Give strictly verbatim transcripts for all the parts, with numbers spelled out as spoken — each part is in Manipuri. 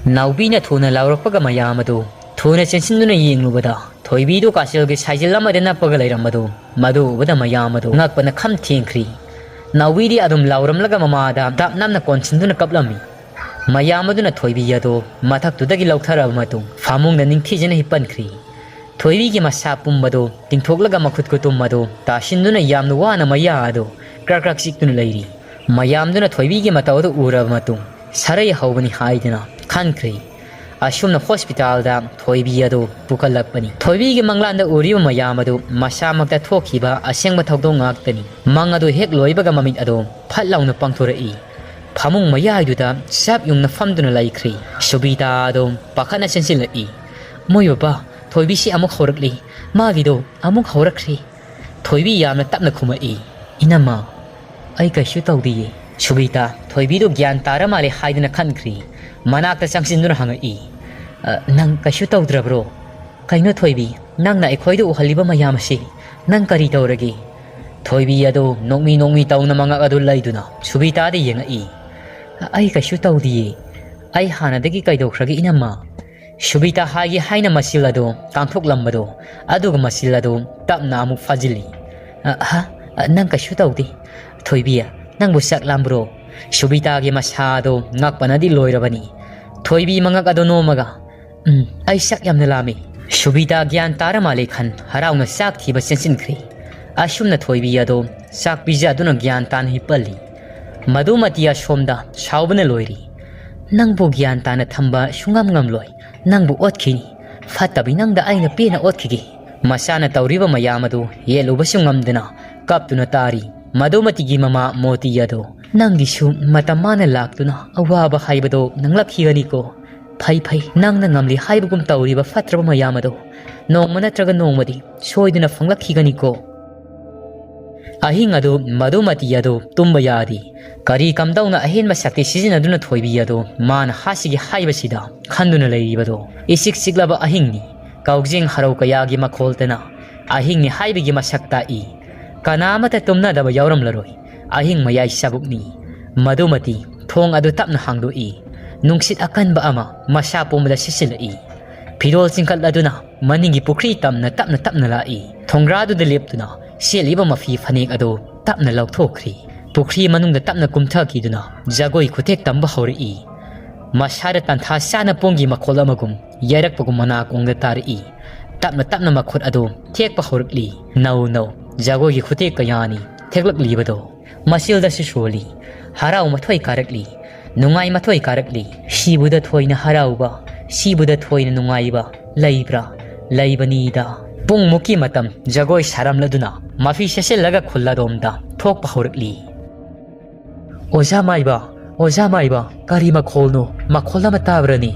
ꯅꯥꯎꯕꯤꯅ ꯊꯨꯅ ꯂꯥꯎꯔꯛꯄꯒ ꯃꯌꯥꯝ ꯑꯗꯨ ꯊꯨꯅ ꯆꯦꯟꯁꯤꯟꯗꯨꯅ ꯌꯦꯡꯂꯨꯕꯗ, ꯊꯣꯏꯕꯤꯗꯨ ꯀꯥꯆꯤꯜꯒꯤ ꯁꯥꯏꯖꯤꯜ ꯑꯃꯗ ꯅꯞꯄꯒ ꯂꯩꯔꯝꯕꯗꯨ, ꯃꯗꯨ ꯎꯕꯗ ꯃꯌꯥꯝ ꯑꯗꯨ ꯉꯛꯄꯅ ꯈꯝ ꯊꯦꯡꯈ꯭ꯔꯤ꯫ ꯅꯥꯎꯕꯤꯗꯤ ꯑꯗꯨꯝ ꯂꯥꯎꯔꯝꯂꯒ ꯃꯃꯥꯗ ꯗꯥꯞ ꯅꯝꯅ ꯀꯣꯟꯁꯤꯟꯗꯨꯅ ꯀꯞꯂꯝꯃꯤ꯫ ꯃꯌꯥꯝ ꯑꯗꯨꯅ ꯊꯣꯏꯕꯤ ꯑꯗꯨ ꯃꯊꯛꯇꯨꯗꯒꯤ ꯂꯧꯊꯔꯕ ꯃꯇꯨꯡ, ꯐꯃꯨꯡꯗ ꯅꯤꯡꯊꯤꯖꯅ ꯍꯤꯞꯄꯟꯈ꯭ꯔꯤ꯫ ꯊꯣꯏꯕꯤꯒꯤ ꯃꯁꯥ ꯄꯨꯝꯕꯗꯨ ꯇꯤꯡꯊꯣꯛꯂꯒ ꯃꯈꯨꯠ ꯈꯨꯇꯨꯝ ꯑꯗꯨ ꯇꯥꯁꯤꯟꯗꯨꯅ ꯌꯥꯝꯅ ꯋꯥꯅ ꯃꯌꯥ ꯑꯗꯨ ꯀ꯭ꯔꯛ ꯀ꯭ꯔꯛ ꯆꯤꯛꯇꯨꯅ ꯂꯩꯔꯤ꯫ ꯃꯌꯥꯝꯗꯨꯅ ꯊꯣꯏꯕꯤꯒꯤ ꯃꯇꯧ ꯑꯗꯨ ꯎꯔꯕ ꯃꯇꯨꯡ, ꯁꯔꯩ ꯍꯧꯕꯅꯤ ꯍꯥꯏꯗꯨꯅ ꯈꯟꯈ꯭ꯔꯦ꯫ ꯑꯁꯨꯝꯅ ꯍꯣꯁꯄꯤꯇꯥꯜꯗ ꯊꯣꯏꯕꯤ ꯑꯗꯨ ꯄꯨꯈꯠꯂꯛꯄꯅꯤ꯫ ꯊꯣꯏꯕꯤꯒꯤ ꯃꯪꯂꯥꯟꯗ ꯎꯔꯤꯕ ꯃꯌꯥꯝ ꯑꯗꯨ ꯃꯁꯥꯃꯛꯇ ꯊꯣꯛꯈꯤꯕ ꯑꯁꯦꯡꯕ ꯊꯧꯗꯣꯛ ꯉꯥꯛꯇꯅꯤ꯫ ꯃꯪ ꯑꯗꯨ ꯍꯦꯛ ꯂꯣꯏꯕꯒ ꯃꯃꯤꯠ ꯑꯗꯨ ꯐꯠ ꯂꯥꯎꯅ ꯄꯥꯡꯊꯣꯔꯛꯏ꯫ ꯐꯃꯨꯡ ꯃꯌꯥꯏꯗꯨꯗ ꯆꯞ ꯌꯨꯡꯅ ꯐꯝꯗꯨꯅ ꯂꯩꯈ꯭ꯔꯤ꯫ ꯁꯨꯕꯤꯇꯥ ꯑꯗꯨ ꯄꯥꯈꯠꯅ ꯆꯦꯟꯁꯤꯜꯂꯛꯏ꯫ "ꯃꯣꯏ ꯕꯕꯥ, ꯊꯣꯏꯕꯤꯁꯤ ꯑꯃꯨꯛ ꯍꯧꯔꯛꯂꯤ꯫ ꯃꯥꯒꯤꯗꯣ ꯑꯃꯨꯛ ꯍꯧꯔꯛꯈ꯭ꯔꯦ꯫" ꯊꯣꯏꯕꯤ ꯌꯥꯝꯅ ꯇꯞꯅ ꯈꯨꯝꯃꯛꯏ꯫ "ꯏꯅꯝꯃ, ꯑꯩ ꯀꯩꯁꯨ ꯇꯧꯗꯤꯌꯦ꯫" ꯁꯨꯕꯤꯇꯥ ꯊꯣꯏꯕꯤꯗꯨ ꯒ꯭ꯌꯥꯟ ꯇꯥꯔ ꯃꯥꯜꯂꯦ ꯍꯥꯏꯗꯨꯅ ꯈꯟꯈ꯭ꯔꯤ꯫ ꯃꯅꯥꯛꯇ ꯆꯪꯁꯤꯟꯗꯨꯅ ꯍꯪꯉꯛꯏ꯫ "ꯑ, ꯅꯪ ꯀꯩꯁꯨ ꯇꯧꯗ꯭ꯔꯕ꯭ꯔꯣ? ꯀꯩꯅꯣ ꯊꯣꯏꯕꯤ, ꯅꯪꯅ ꯑꯩꯈꯣꯏꯗ ꯎꯍꯜꯂꯤꯕ ꯃꯌꯥꯝ ꯑꯁꯤ ꯅꯪ ꯀꯔꯤ ꯇꯧꯔꯒꯦ?" ꯊꯣꯏꯕꯤ ꯑꯗꯨ ꯅꯣꯛꯃꯤ ꯅꯣꯛꯃꯤ ꯇꯧꯅ ꯃꯉꯛ ꯑꯗꯨ ꯂꯩꯗꯨꯅ ꯁꯨꯕꯤꯇꯥꯗ ꯌꯦꯡꯉꯛꯏ꯫ "ꯑꯩ ꯀꯩꯁꯨ ꯇꯧꯗꯤꯌꯦ꯫ ꯑꯩ ꯍꯥꯟꯅꯗꯒꯤ ꯀꯩꯗꯧꯈ꯭ꯔꯒꯦ ꯏꯅꯝꯃ?" ꯁꯨꯕꯤꯇꯥ ꯍꯥꯏꯒꯦ ꯍꯥꯏꯅ ꯃꯆꯤꯜ ꯑꯗꯨ ꯀꯥꯡꯊꯣꯛꯂꯝꯕꯗꯣ, ꯑꯗꯨꯒ ꯃꯆꯤꯜ ꯑꯗꯨ ꯇꯞꯅ ꯑꯃꯨꯛ ꯐꯥꯖꯤꯜꯂꯤ꯫ "ꯑ, ꯍ? ꯑ, ꯅꯪ ꯀꯩꯁꯨ ꯇꯧꯗꯦ꯫ ꯊꯣꯏꯕꯤ, ꯅꯪꯕꯨ ꯆꯥꯛ ꯂꯥꯝꯕ꯭ꯔꯣ?" ꯁꯨꯕꯤꯇꯥꯒꯤ ꯃꯁꯥ ꯑꯗꯨ ꯉꯛꯄꯅꯗꯤ ꯂꯣꯏꯔꯕꯅꯤ꯫ ꯊꯣꯏꯕꯤ ꯃꯉꯛ ꯑꯗꯨ ꯅꯣꯝꯃꯒ, "ꯎꯝ, ꯑꯩ ꯆꯥꯛ ꯌꯥꯝꯅ ꯂꯥꯝꯃꯤ꯫" ꯁꯨꯕꯤꯇꯥ ꯒ꯭ꯌꯥꯟ ꯇꯥꯔ ꯃꯥꯜꯂꯦ ꯈꯟ ꯍꯔꯥꯎꯅ ꯆꯥꯛ ꯊꯤꯕ ꯆꯦꯟꯁꯤꯟꯈ꯭ꯔꯦ꯫ ꯑꯁꯨꯝꯅ ꯊꯣꯏꯕꯤ ꯑꯗꯨ ꯆꯥꯛ ꯄꯤꯖꯗꯨꯅ ꯒ꯭ꯌꯥꯟ ꯇꯥꯅ ꯍꯤꯞꯄꯜꯂꯤ꯫ ꯃꯗꯨꯃꯇꯤ ꯑꯁꯣꯝꯗ ꯁꯥꯎꯕꯅ ꯂꯣꯏꯔꯤ꯫ "ꯅꯪꯕꯨ ꯒ꯭ꯌꯥꯟ ꯇꯥꯅ ꯊꯝꯕ ꯁꯨꯡꯉꯝ ꯉꯝꯂꯣꯏ꯫ ꯅꯪꯕꯨ ꯑꯣꯠꯈꯤꯅꯤ꯫ ꯐꯠꯇꯕꯤ ꯅꯪꯗ ꯑꯩꯅ ꯄꯦꯟꯅ ꯑꯣꯠꯈꯤꯒꯦ꯫" ꯃꯆꯥꯅ ꯇꯧꯔꯤꯕ ꯃꯌꯥꯝ ꯑꯗꯨ ꯌꯦꯠꯂꯨꯕꯁꯨ ꯉꯝꯗꯅ ꯀꯞꯇꯨꯅ ꯇꯥꯔꯤ꯫ ꯃꯗꯨꯃꯇꯤꯒꯤ ꯃꯃꯥ ꯃꯣꯇꯤ ꯑꯗꯨ, "ꯅꯪꯒꯤꯁꯨ ꯃꯇꯝ ꯃꯥꯅ ꯂꯥꯛꯇꯨꯅ ꯑꯋꯥꯕ ꯍꯥꯏꯕꯗꯣ ꯅꯪꯂꯛꯈꯤꯒꯅꯤꯀꯣ꯫ ꯐꯩ ꯐꯩ, ꯅꯪꯅ ꯉꯝꯂꯤ ꯍꯥꯏꯕꯒꯨꯝ ꯇꯧꯔꯤꯕ ꯐꯠꯇ꯭ꯔꯕ ꯃꯌꯥꯝ ꯑꯗꯣ ꯅꯣꯡꯃ ꯅꯠꯇ꯭ꯔꯒ ꯅꯣꯡꯃꯗꯤ ꯁꯣꯏꯗꯅ ꯐꯪꯂꯛꯈꯤꯒꯅꯤꯀꯣ꯫" ꯑꯍꯤꯡ ꯑꯗꯨ ꯃꯗꯨꯃꯇꯤ ꯑꯗꯨ ꯇꯨꯝꯕ ꯌꯥꯗꯦ꯫ ꯀꯔꯤ ꯀꯝꯗꯧꯅ ꯑꯍꯦꯟꯕ ꯁꯛꯇꯤ ꯁꯤꯖꯤꯟꯅꯗꯨꯅ ꯊꯣꯏꯕꯤ ꯑꯗꯨ ꯃꯥꯅ ꯍꯥꯠꯁꯤꯒꯦ ꯍꯥꯏꯕꯁꯤꯗ ꯈꯟꯗꯨꯅ ꯂꯩꯔꯤꯕꯗꯣ? ꯏꯆꯤꯛ ꯆꯤꯛꯂꯕ ꯑꯍꯤꯡꯅꯤ꯫ ꯀꯥꯎꯖꯦꯡ ꯍꯔꯥꯎ ꯀꯌꯥꯒꯤ ꯃꯈꯣꯜꯇꯅ ꯑꯍꯤꯡꯅꯤ ꯍꯥꯏꯕꯒꯤ ꯃꯁꯛ ꯇꯥꯛꯏ꯫ ꯀꯅꯥ ꯑꯃꯠꯇ ꯇꯨꯝꯅꯗꯕ ꯌꯥꯎꯔꯝꯂꯔꯣꯏ꯫ ꯑꯍꯤꯡ ꯃꯌꯥꯏ ꯆꯕꯨꯛꯅꯤ꯫ ꯃꯗꯨꯃꯇꯤ ꯊꯣꯡ ꯑꯗꯨ ꯇꯞꯅ ꯍꯥꯡꯗꯣꯛꯏ꯫ ꯅꯨꯡꯁꯤꯠ ꯑꯀꯟꯕ ꯑꯃ ꯃꯁꯥ ꯄꯨꯝꯕꯗ ꯁꯤꯠꯆꯤꯜꯂꯛꯏ꯫ ꯐꯤꯔꯣꯜ ꯆꯤꯡꯈꯠꯂꯗꯨꯅ ꯃꯅꯤꯡꯒꯤ ꯄꯨꯈ꯭ꯔꯤ ꯇꯝꯅ ꯇꯞꯅ ꯇꯞꯅ ꯂꯥꯛꯏ꯫ ꯊꯣꯡꯒ꯭ꯔꯥꯗꯨꯗ ꯂꯦꯞꯇꯨꯅ ꯁꯦꯠꯂꯤꯕ ꯃꯐꯤ ꯐꯅꯦꯛ ꯑꯗꯨ ꯇꯞꯅ ꯂꯧꯊꯣꯛꯈ꯭ꯔꯤ꯫ ꯄꯨꯈ꯭ꯔꯤ ꯃꯅꯨꯡꯗ ꯇꯞꯅ ꯀꯨꯝꯊꯈꯤꯗꯨꯅ ꯖꯒꯣꯏ ꯈꯨꯊꯦꯛ ꯇꯝꯕ ꯍꯧꯔꯛꯏ꯫ ꯃꯁꯥꯗ ꯇꯥꯟꯊꯥ ꯆꯥꯅ ꯄꯣꯡꯒꯤ ꯃꯈꯣꯜ ꯑꯃꯒꯨꯝ ꯌꯥꯏꯔꯛꯄꯒꯨꯝ ꯃꯅꯥꯀꯣꯡꯗ ꯇꯥꯔꯛꯏ꯫ ꯇꯞꯅ ꯇꯞꯅ ꯃꯈꯨꯠ ꯑꯗꯨ ꯊꯦꯛꯄ ꯍꯧꯔꯛꯂꯤ꯫ ꯅꯧ ꯅꯧ ꯖꯒꯣꯏꯒꯤ ꯈꯨꯊꯦꯛ ꯀꯌꯥꯅꯤ ꯊꯦꯛꯂꯛꯂꯤꯕꯗꯣ꯫ ꯃꯆꯤꯜꯗꯁꯨ ꯁꯣꯜꯂꯤ꯫ ꯍꯔꯥꯎ ꯃꯊꯣꯏ ꯀꯥꯔꯛꯂꯤ꯫ ꯅꯨꯡꯉꯥꯏ ꯃꯊꯣꯏ ꯀꯥꯔꯛꯂꯤ꯫ ꯁꯤꯕꯨꯗ ꯊꯣꯏꯅ ꯍꯔꯥꯎꯕ, ꯁꯤꯕꯨꯗ ꯊꯣꯏꯅ ꯅꯨꯡꯉꯥꯏꯕ ꯂꯩꯕ꯭ꯔꯥ? ꯂꯩꯕꯅꯤꯗ꯫ ꯄꯨꯡꯃꯨꯛꯀꯤ ꯃꯇꯝ ꯖꯒꯣꯏ ꯁꯥꯔꯝꯂꯗꯨꯅ ꯃꯐꯤ ꯁꯦꯠꯆꯤꯜꯂꯒ ꯈꯨꯜ ꯑꯗꯣꯝꯗ ꯊꯣꯛꯄ ꯍꯧꯔꯛꯂꯤ꯫ "ꯑꯣꯖꯥ ꯃꯥꯏꯕ, ꯑꯣꯖꯥ ꯃꯥꯏꯕ, ꯀꯔꯤ ꯃꯈꯣꯜꯅꯣ? ꯃꯈꯣꯜ ꯑꯃ ꯇꯥꯕ꯭ꯔꯅꯤ?"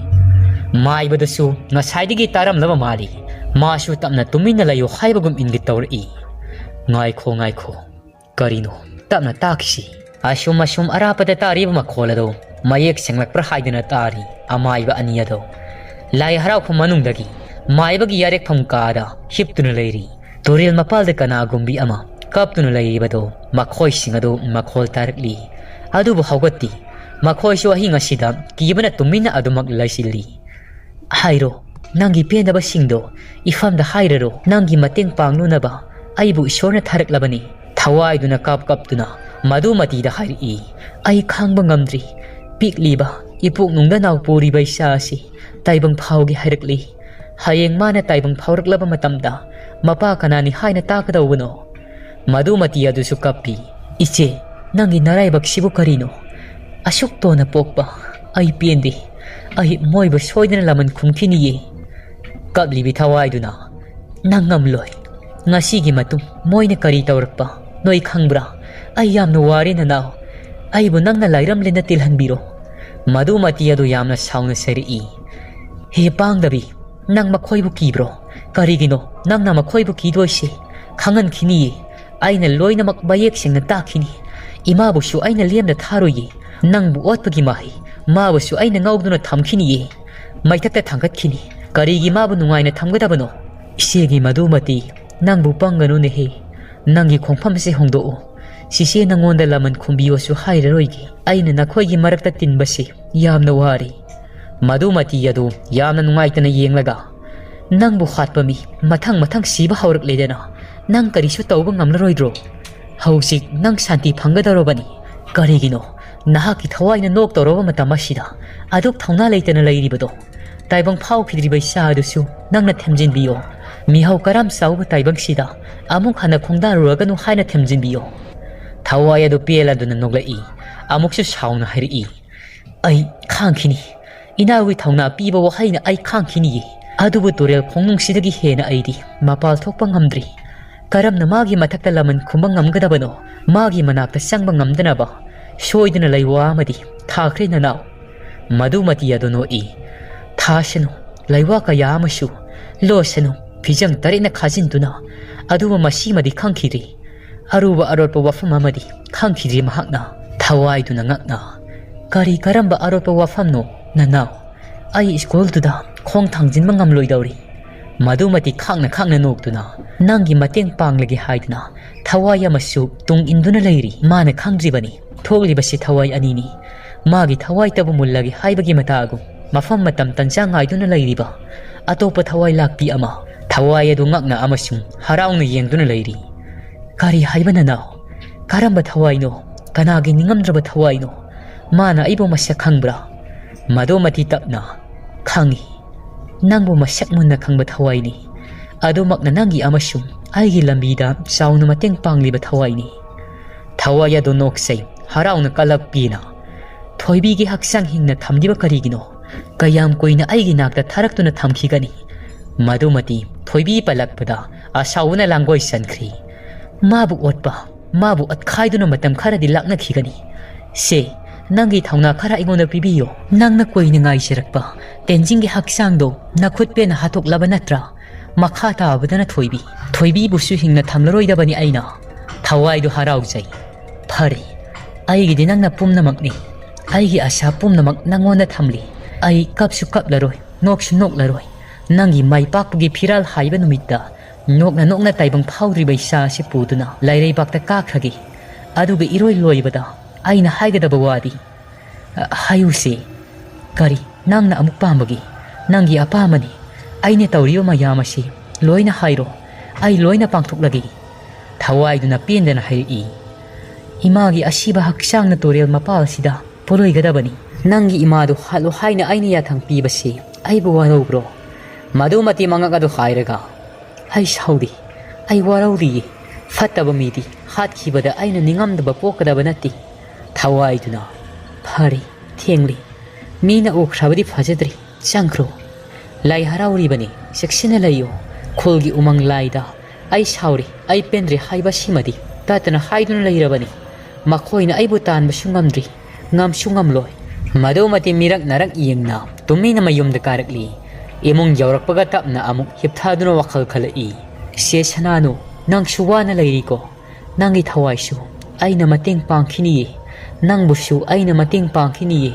ꯃꯥꯏꯕꯗꯁꯨ ꯉꯁꯥꯏꯗꯒꯤ ꯇꯥꯔꯝꯂꯕ ꯃꯥꯜꯂꯤ꯫ ꯃꯥꯁꯨ ꯇꯞꯅ ꯇꯨꯃꯤꯟꯅ ꯂꯩꯌꯨ ꯍꯥꯏꯕꯒꯨꯝ ꯏꯪꯒꯤꯠ ꯇꯧꯔꯛꯏ꯫ "ꯉꯥꯏꯈꯣ, ꯉꯥꯏꯈꯣ, ꯀꯔꯤꯅꯣ? ꯇꯞꯅ ꯇꯥꯈꯤꯁꯤ꯫" ꯑꯁꯨꯝ ꯑꯁꯨꯝ ꯑꯔꯥꯞꯄꯗ ꯇꯥꯔꯤꯕ ꯃꯈꯣꯜ ꯑꯗꯨ ꯃꯌꯦꯛ ꯁꯦꯡꯂꯛꯄ꯭ꯔꯥ ꯍꯥꯏꯗꯨꯅ ꯇꯥꯔꯤ ꯑꯃꯥꯏꯕ ꯑꯅꯤ ꯑꯗꯨ꯫ ꯂꯥꯏ ꯍꯔꯥꯎꯐꯝ ꯃꯅꯨꯡꯗꯒꯤ ꯃꯥꯏꯕꯒꯤ ꯌꯥꯔꯦꯛꯐꯝ ꯀꯥꯗ ꯍꯤꯞꯇꯨꯅ ꯂꯩꯔꯤ꯫ ꯇꯨꯔꯦꯜ ꯃꯄꯥꯜꯗ ꯀꯅꯥꯒꯨꯝꯕꯤ ꯑꯃ ꯀꯞꯇꯨꯅ ꯂꯩꯔꯤꯕꯗꯨ ꯃꯈꯣꯏꯁꯤꯡ ꯑꯗꯨ ꯃꯈꯣꯜ ꯇꯥꯔꯛꯂꯤ꯫ ꯑꯗꯨꯕꯨ ꯍꯧꯒꯠꯇꯦ꯫ ꯃꯈꯣꯏꯁꯨ ꯑꯍꯤꯡ ꯑꯁꯤꯗ ꯀꯤꯕꯅ ꯇꯨꯃꯤꯟꯅ ꯑꯗꯨꯃꯛ ꯂꯩꯁꯤꯜꯂꯤ꯫ "ꯍꯥꯏꯔꯣ, ꯅꯪꯒꯤ ꯄꯦꯟꯗꯕꯁꯤꯡꯗꯣ ꯏꯐꯝꯗ ꯍꯥꯏꯔꯔꯣ꯫ ꯅꯪꯒꯤ ꯃꯇꯦꯡ ꯄꯥꯡꯂꯨꯅꯕ ꯑꯩꯕꯨ ꯏꯁꯣꯔꯅ ꯊꯥꯔꯛꯂꯕꯅꯤ꯫" ꯊꯋꯥꯏꯗꯨꯅ ꯀꯥꯞ ꯀꯞꯇꯨꯅ ꯃꯗꯨꯃꯇꯤꯗ ꯍꯥꯏꯔꯛꯏ꯫ "ꯑꯩ ꯈꯥꯡꯕ ꯉꯝꯗ꯭ꯔꯤ꯫ ꯄꯤꯛꯂꯤꯕ ꯏꯄꯨꯛꯅꯨꯡꯗ ꯅꯥꯎ ꯄꯨꯔꯤꯕ ꯏꯆꯥ ꯑꯁꯤ ꯇꯥꯏꯕꯪ ꯐꯥꯎꯒꯦ ꯍꯥꯏꯔꯛꯂꯤ꯫ ꯍꯌꯦꯡ ꯃꯥꯅ ꯇꯥꯏꯕꯪ ꯐꯥꯎꯔꯛꯂꯕ ꯃꯇꯝꯗ ꯃꯄꯥ ꯀꯅꯥꯅꯤ ꯍꯥꯏꯅ ꯇꯥꯀꯗꯧꯕꯅꯣ?" ꯃꯗꯨꯃꯇꯤ ꯑꯗꯨꯁꯨ ꯀꯞꯄꯤ꯫ "ꯏꯆꯦ, ꯅꯪꯒꯤ ꯅꯔꯥꯏꯕꯛꯁꯤꯕꯨ ꯀꯔꯤꯅꯣ? ꯑꯁꯨꯛ ꯇꯣꯟꯅ ꯄꯣꯛꯄ ꯑꯩ ꯄꯦꯟꯗꯦ꯫ ꯑꯩ ꯃꯣꯏꯕꯨ ꯁꯣꯏꯗꯅ ꯂꯃꯟ ꯈꯨꯝꯈꯤꯅꯤꯌꯦ꯫" ꯀꯞꯂꯤꯕꯤ ꯊꯋꯥꯏꯗꯨꯅ, "ꯅꯪ ꯉꯝꯂꯣꯏ꯫ ꯉꯁꯤꯒꯤ ꯃꯇꯨꯡ ꯃꯣꯏꯅ ꯀꯔꯤ ꯇꯧꯔꯛꯄ ꯅꯣꯏ ꯈꯪꯕ꯭ꯔꯥ? ꯑꯩ ꯌꯥꯝꯅ ꯋꯥꯔꯦ ꯅꯅꯥꯎ꯫ ꯑꯩꯕꯨ ꯅꯪꯅ ꯂꯥꯏꯔꯝꯂꯦꯅ ꯇꯤꯜꯍꯟꯕꯤꯔꯣ꯫" ꯃꯗꯨꯃꯇꯤ ꯑꯗꯨ ꯌꯥꯝꯅ ꯁꯥꯎꯅ ꯁꯩꯔꯛꯏ꯫ "ꯍꯦ ꯄꯥꯡꯗꯕꯤ, ꯅꯪ ꯃꯈꯣꯏꯕꯨ ꯀꯤꯕ꯭ꯔꯣ? ꯀꯔꯤꯒꯤꯅꯣ ꯅꯪꯅ ꯃꯈꯣꯏꯕꯨ ꯀꯤꯗꯣꯏꯁꯦ? ꯈꯪꯍꯟꯈꯤꯅꯤꯌꯦ꯫ ꯑꯩꯅ ꯂꯣꯏꯅꯃꯛ ꯃꯌꯦꯛ ꯁꯦꯡꯅ ꯇꯥꯛꯈꯤꯅꯤ꯫ ꯏꯃꯥꯕꯨꯁꯨ ꯑꯩꯅ ꯂꯦꯝꯅ ꯊꯥꯔꯣꯏꯌꯦ꯫ ꯅꯪꯕꯨ ꯑꯣꯠꯄꯒꯤ ꯃꯍꯩ ꯃꯥꯕꯨꯁꯨ ꯑꯩꯅ ꯉꯥꯎꯗꯨꯅ ꯊꯝꯈꯤꯅꯤꯌꯦ꯫ ꯃꯩꯊꯛꯇ ꯊꯥꯡꯒꯠꯈꯤꯅꯤ꯫ ꯀꯔꯤꯒꯤ ꯃꯥꯕꯨ ꯅꯨꯡꯉꯥꯏꯅ ꯊꯝꯒꯗꯕꯅꯣ? ꯏꯆꯦꯒꯤ ꯃꯗꯨꯃꯇꯤ ꯅꯪꯕꯨ ꯄꯪꯒꯅꯨꯅꯦꯍꯦ꯫ ꯅꯪꯒꯤ ꯈꯣꯡꯐꯝꯁꯦ ꯍꯣꯡꯗꯣꯛꯎ꯫ ꯆꯤꯆꯦ ꯅꯪꯉꯣꯟꯗ ꯂꯃꯟ ꯈꯨꯝꯕꯤꯌꯣꯁꯨ ꯍꯥꯏꯔꯔꯣꯏꯒꯦ꯫ ꯑꯩꯅ ꯅꯈꯣꯏꯒꯤ ꯃꯔꯛꯇ ꯇꯤꯟꯕꯁꯦ ꯌꯥꯝꯅ ꯋꯥꯔꯦ꯫ ꯃꯗꯨꯃꯇꯤ ꯑꯗꯨ ꯌꯥꯝꯅ ꯅꯨꯡꯉꯥꯏꯇꯅ ꯌꯦꯡꯂꯒ, "ꯅꯪꯕꯨ ꯍꯥꯠꯄ ꯃꯤ ꯃꯊꯪ ꯃꯊꯪ ꯁꯤꯕ ꯍꯧꯔꯛꯂꯦꯗꯅ, ꯅꯪ ꯀꯔꯤꯁꯨ ꯇꯧꯕ ꯉꯝꯂꯔꯣꯏꯗ꯭ꯔꯣ? ꯍꯧꯖꯤꯛ ꯅꯪ ꯁꯥꯟꯇꯤ ꯐꯪꯒꯗꯧꯔꯕꯅꯤ꯫ ꯀꯔꯤꯒꯤꯅꯣ ꯅꯍꯥꯛꯀꯤ ꯊꯋꯥꯏꯅ ꯅꯣꯛꯇꯧꯔꯕ ꯃꯇꯝ ꯑꯁꯤꯗ ꯑꯗꯨꯛ ꯊꯧꯅꯥ ꯂꯩꯇꯅ ꯂꯩꯔꯤꯕꯗꯣ? ꯇꯥꯏꯕꯪ ꯐꯥꯎꯈꯤꯗ꯭ꯔꯤꯕ ꯏꯆꯥ ꯑꯗꯨꯁꯨ ꯅꯪꯅ ꯊꯦꯝꯖꯤꯟꯕꯤꯌꯣ꯫ ꯃꯤꯍꯧ ꯀꯔꯝ ꯆꯥꯎꯕ ꯇꯥꯏꯕꯪꯁꯤꯗ ꯑꯃꯨꯛ ꯍꯟꯅ ꯈꯣꯡꯗꯥꯔꯨꯔꯒꯅꯨ ꯍꯥꯏꯅ ꯊꯦꯝꯖꯤꯟꯕꯤꯌꯣ꯫" ꯊꯋꯥꯏ ꯑꯗꯨ ꯄꯦꯜꯂꯗꯨꯅ ꯅꯣꯛꯂꯛꯏ꯫ ꯑꯃꯨꯛꯁꯨ ꯁꯥꯎꯅ ꯍꯥꯏꯔꯛꯏ, "ꯑꯩ ꯈꯥꯡꯈꯤꯅꯤ꯫ ꯏꯅꯥꯎꯒꯤ ꯊꯧꯅꯥ ꯄꯤꯕ ꯋꯥꯍꯩꯅ ꯑꯩ ꯈꯥꯡꯈꯤꯅꯤꯌꯦ꯫ ꯑꯗꯨꯕꯨ ꯇꯨꯔꯦꯜ ꯈꯣꯡꯅꯨꯡꯁꯤꯗꯒꯤ ꯍꯦꯟꯅ ꯑꯩꯗꯤ ꯃꯄꯥꯜ ꯊꯣꯛꯄ ꯉꯝꯗ꯭ꯔꯤ꯫ ꯀꯔꯝꯅ ꯃꯥꯒꯤ ꯃꯊꯛꯇ ꯂꯃꯟ ꯈꯨꯝꯕ ꯉꯝꯒꯗꯕꯅꯣ? ꯃꯥꯒꯤ ꯃꯅꯥꯛꯇ ꯆꯪꯕ ꯉꯝꯗꯅꯕ ꯁꯣꯏꯗꯅ ꯂꯩꯋꯥ ꯑꯃꯗꯤ ꯊꯥꯈ꯭ꯔꯦ ꯅꯅꯥꯎ꯫" ꯃꯗꯨꯃꯇꯤ ꯑꯗꯨ ꯅꯣꯛꯏ꯫ "ꯊꯥꯁꯅꯨ, ꯂꯩꯋꯥ ꯀꯌꯥ ꯑꯃꯁꯨ ꯂꯣꯁꯅꯨ, ꯐꯤꯖꯪ ꯇꯔꯦꯠꯅ ꯈꯥꯖꯤꯟꯗꯨꯅ꯫ ꯑꯗꯨꯕꯨ ꯃꯁꯤꯃꯗꯤ ꯈꯪꯈꯤꯗ꯭ꯔꯤ, ꯑꯔꯨꯕ ꯑꯔꯣꯠꯄ ꯋꯥꯐꯝ ꯑꯃꯗꯤ ꯈꯪꯈꯤꯗ꯭ꯔꯤ ꯃꯍꯥꯛꯅ꯫" ꯊꯋꯥꯏꯗꯨꯅ ꯉꯛꯅ, "ꯀꯔꯤ ꯀꯔꯝꯕ ꯑꯔꯣꯠꯄ ꯋꯥꯐꯝꯅꯣ ꯅꯅꯥꯎ? ꯑꯩ ꯁ꯭ꯀꯨꯜꯗꯨꯗ ꯈꯣꯡ ꯊꯥꯡꯖꯤꯟꯕ ꯉꯝꯂꯣꯏꯗꯧꯔꯤ꯫" ꯃꯗꯨꯃꯇꯤ ꯈꯥꯡꯅ ꯈꯥꯡꯅ ꯅꯣꯛꯇꯨꯅ, "ꯅꯪꯒꯤ ꯃꯇꯦꯡ ꯄꯥꯡꯂꯒꯦ ꯍꯥꯏꯗꯨꯅ ꯊꯋꯥꯏ ꯑꯃꯁꯨ ꯇꯨꯡ ꯏꯟꯗꯨꯅ ꯂꯩꯔꯤ꯫ ꯃꯥꯅ ꯈꯪꯗ꯭ꯔꯤꯕꯅꯤ ꯊꯣꯛꯂꯤꯕꯁꯤ ꯊꯋꯥꯏ ꯑꯅꯤꯅꯤ꯫ ꯃꯥꯒꯤ ꯊꯋꯥꯏꯇꯕꯨ ꯃꯨꯜꯂꯒꯦ ꯍꯥꯏꯕꯒꯤ ꯃꯇꯥꯒꯨꯝ, ꯃꯐꯝ ꯃꯇꯝ ꯇꯟꯖꯥ ꯉꯥꯏꯗꯨꯅ ꯂꯩꯔꯤꯕ ꯑꯇꯣꯞꯄ ꯊꯋꯥꯏ ꯂꯥꯛꯄꯤ ꯑꯃ ꯊꯋꯥꯏ ꯑꯗꯨ ꯉꯛꯅ ꯑꯃꯁꯨꯡ ꯍꯔꯥꯎꯅ ꯌꯦꯡꯗꯨꯅ ꯂꯩꯔꯤ꯫" "ꯀꯔꯤ ꯍꯥꯏꯕ ꯅꯅꯥꯎ? ꯀꯔꯝꯕ ꯊꯋꯥꯏꯅꯣ? ꯀꯅꯥꯒꯤ ꯅꯤꯡꯉꯝꯗ꯭ꯔꯕ ꯊꯋꯥꯏꯅꯣ? ꯃꯥꯅ ꯑꯩꯕꯨ ꯃꯁꯛ ꯈꯪꯕ꯭ꯔꯥ?" ꯃꯗꯨꯃꯇꯤ ꯇꯞꯅ, "ꯈꯪꯏ꯫ ꯅꯪꯕꯨ ꯃꯁꯛ ꯃꯨꯟꯅ ꯈꯪꯕ ꯊꯋꯥꯏꯅꯤ꯫ ꯑꯗꯨꯃꯛꯅ ꯅꯪꯒꯤ ꯑꯃꯁꯨꯡ ꯑꯩꯒꯤ ꯂꯝꯕꯤꯗ ꯆꯥꯎꯅ ꯃꯇꯦꯡ ꯄꯥꯡꯂꯤꯕ ꯊꯋꯥꯏꯅꯤ꯫" ꯊꯋꯥꯏ ꯑꯗꯨ ꯅꯣꯛꯆꯩ, ꯍꯔꯥꯎꯅ ꯀꯂꯛ ꯄꯤꯅ, "ꯊꯣꯏꯕꯤꯒꯤ ꯍꯛꯆꯥꯡ ꯍꯤꯡꯅ ꯊꯝꯂꯤꯕ ꯀꯔꯤꯒꯤꯅꯣ? ꯀꯌꯥꯝ ꯀꯨꯏꯅ ꯑꯩꯒꯤ ꯅꯥꯛꯇ ꯊꯥꯔꯛꯇꯨꯅ ꯊꯝꯈꯤꯒꯅꯤ?" ꯃꯗꯨꯃꯇꯤ ꯊꯣꯏꯕꯤ ꯄꯜꯂꯛꯄꯗ ꯑꯁꯥꯎꯕꯅ ꯂꯥꯡꯒꯣꯏ ꯆꯟꯈ꯭ꯔꯤ꯫ "ꯃꯥꯕꯨ ꯑꯣꯠꯄ, ꯃꯥꯕꯨ ꯑꯠꯈꯥꯏꯗꯨꯅ ꯃꯇꯝ ꯈꯔꯗꯤ ꯂꯥꯛꯅꯈꯤꯒꯅꯤ꯫ ꯁꯦ, ꯅꯪꯒꯤ ꯊꯧꯅꯥ ꯈꯔ ꯑꯩꯉꯣꯟꯗ ꯄꯤꯕꯤꯌꯨ꯫ ꯅꯪꯅ ꯀꯨꯏꯅ ꯉꯥꯏꯖꯔꯛꯄ ꯇꯦꯟꯖꯤꯡꯒꯤ ꯍꯛꯆꯥꯡꯗꯣ ꯅꯈꯨꯠ ꯄꯦꯟꯅ ꯍꯥꯠꯇꯣꯛꯂꯕ ꯅꯠꯇ꯭ꯔꯥ? ꯃꯈꯥ ꯇꯥꯕꯗꯅ ꯊꯣꯏꯕꯤ, ꯊꯣꯏꯕꯤꯕꯨꯁꯨ ꯍꯤꯡꯅ ꯊꯝꯂꯔꯣꯏꯗꯕꯅꯤ ꯑꯩꯅ꯫" ꯊꯋꯥꯏꯗꯨ ꯍꯔꯥꯎꯖꯩ꯫ "ꯐꯔꯦ, ꯑꯩꯒꯤꯗꯤ ꯅꯪꯅ ꯄꯨꯝꯅꯃꯛꯅꯤ꯫ ꯑꯩꯒꯤ ꯑꯁꯥ ꯄꯨꯝꯅꯃꯛ ꯅꯪꯉꯣꯟꯗ ꯊꯝꯂꯤ꯫ ꯑꯩ ꯀꯞꯁꯨ ꯀꯞꯂꯔꯣꯏ, ꯅꯣꯛꯁꯨ ꯅꯣꯛꯂꯔꯣꯏ꯫ ꯅꯪꯒꯤ ꯃꯥꯏ ꯄꯥꯛꯄꯒꯤ ꯐꯤꯔꯥꯜ ꯍꯥꯏꯕ ꯅꯨꯃꯤꯠꯇ ꯅꯣꯛꯅ ꯅꯣꯛꯅ ꯇꯥꯏꯕꯪ ꯐꯥꯎꯗ꯭ꯔꯤꯕ ꯏꯆꯥ ꯑꯁꯤ ꯄꯨꯗꯨꯅ ꯂꯩꯔꯩꯕꯥꯛꯇ ꯀꯥꯈ꯭ꯔꯒꯦ꯫ ꯑꯗꯨꯒ ꯏꯔꯣꯏ ꯂꯣꯏꯕꯗ ꯑꯩꯅ ꯍꯥꯏꯒꯗꯕ ꯋꯥꯗꯤ, ꯍꯥꯏꯌꯨꯁꯦ꯫ ꯀꯔꯤ ꯅꯪꯅ ꯑꯃꯨꯛ ꯄꯥꯝꯕꯒꯦ? ꯅꯪꯒꯤ ꯑꯄꯥꯝꯕꯅꯤ꯫ ꯑꯩꯅ ꯇꯧꯔꯤꯕ ꯃꯌꯥꯝ ꯑꯁꯤ ꯂꯣꯏꯅ ꯍꯥꯏꯔꯣ꯫ ꯑꯩ ꯂꯣꯏꯅ ꯄꯥꯡꯊꯣꯛꯂꯒꯦ꯫ ꯊꯋꯥꯏꯗꯨꯅ ꯄꯦꯟꯗꯅ ꯍꯥꯏꯔꯛꯏ꯫ ꯏꯃꯥꯒꯤ ꯑꯁꯤꯕ ꯍꯛꯆꯥꯡꯅ ꯇꯨꯔꯦꯜ ꯃꯄꯥꯜꯁꯤꯗ ꯄꯣꯂꯣꯏꯒꯗꯕꯅꯤ꯫ ꯅꯪꯒꯤ ꯏꯃꯥꯗꯨ ꯍꯥꯠꯂꯣ ꯍꯥꯏꯅ ꯑꯩꯅ ꯌꯥꯊꯪ ꯄꯤꯕꯁꯤ ꯑꯩꯕꯨ ꯋꯥꯔꯧꯕ꯭ꯔꯣ? ꯃꯗꯨꯃꯇꯤ ꯃꯉꯛ ꯑꯗꯨ ꯍꯥꯏꯔꯒ, ꯑꯩ ꯁꯥꯎꯗꯦ, ꯑꯩ ꯋꯥꯔꯧꯗꯤꯌꯦ꯫ ꯐꯠꯇꯕ ꯃꯤꯗꯤ ꯍꯥꯠꯈꯤꯕꯗ ꯑꯩꯅ ꯅꯤꯡꯉꯝꯗꯕ ꯄꯣꯛꯀꯗꯕ ꯅꯠꯇꯦ꯫ ꯊꯋꯥꯏꯗꯨꯅ, ꯐꯔꯦ, ꯊꯦꯡꯂꯦ꯫ ꯃꯤꯅ ꯎꯈ꯭ꯔꯕꯗꯤ ꯐꯖꯗ꯭ꯔꯦ꯫ ꯆꯪꯈ꯭ꯔꯣ꯫ ꯂꯥꯏ ꯍꯔꯥꯎꯔꯤꯕꯅꯤ, ꯆꯦꯛꯁꯤꯟꯅ ꯂꯩꯌꯨ꯫ ꯈꯨꯜꯒꯤ ꯎꯃꯪ ꯂꯥꯏꯗ ꯑꯩ ꯁꯥꯎꯔꯦ, ꯑꯩ ꯄꯦꯟꯗ꯭ꯔꯦ ꯍꯥꯏꯕꯁꯤꯃꯗꯤ ꯇꯠꯇꯅ ꯍꯥꯏꯗꯨꯅ ꯂꯩꯔꯕꯅꯤ꯫ ꯃꯈꯣꯏꯅ ꯑꯩꯕꯨ ꯇꯥꯟꯕꯁꯨ ꯉꯝꯗ꯭ꯔꯤ, ꯉꯝꯁꯨ ꯉꯝꯂꯣꯏ꯫ ꯃꯗꯨꯃꯇꯤ ꯃꯤꯔꯛ ꯅꯥꯔꯛ ꯌꯦꯡꯅ ꯇꯨꯃꯤꯟꯅ ꯃꯌꯨꯝꯗ ꯀꯥꯔꯛꯂꯤ꯫ ꯏꯃꯨꯡ ꯌꯧꯔꯛꯄꯒ ꯇꯞꯅ ꯑꯃꯨꯛ ꯍꯤꯞꯊꯗꯨꯅ ꯋꯥꯈꯜ ꯈꯜꯂꯛꯏ꯫ ꯆꯦ ꯁꯅꯥꯅꯨ, ꯅꯪꯁꯨ ꯋꯥꯅ ꯂꯩꯔꯤꯀꯣ? ꯅꯪꯒꯤ ꯊꯋꯥꯏꯁꯨ ꯑꯩꯅ ꯃꯇꯦꯡ ꯄꯥꯡꯈꯤꯅꯤꯌꯦ꯫ ꯅꯪꯕꯨꯁꯨ ꯑꯩꯅ ꯃꯇꯦꯡ ꯄꯥꯡꯈꯤꯅꯤꯌꯦ꯫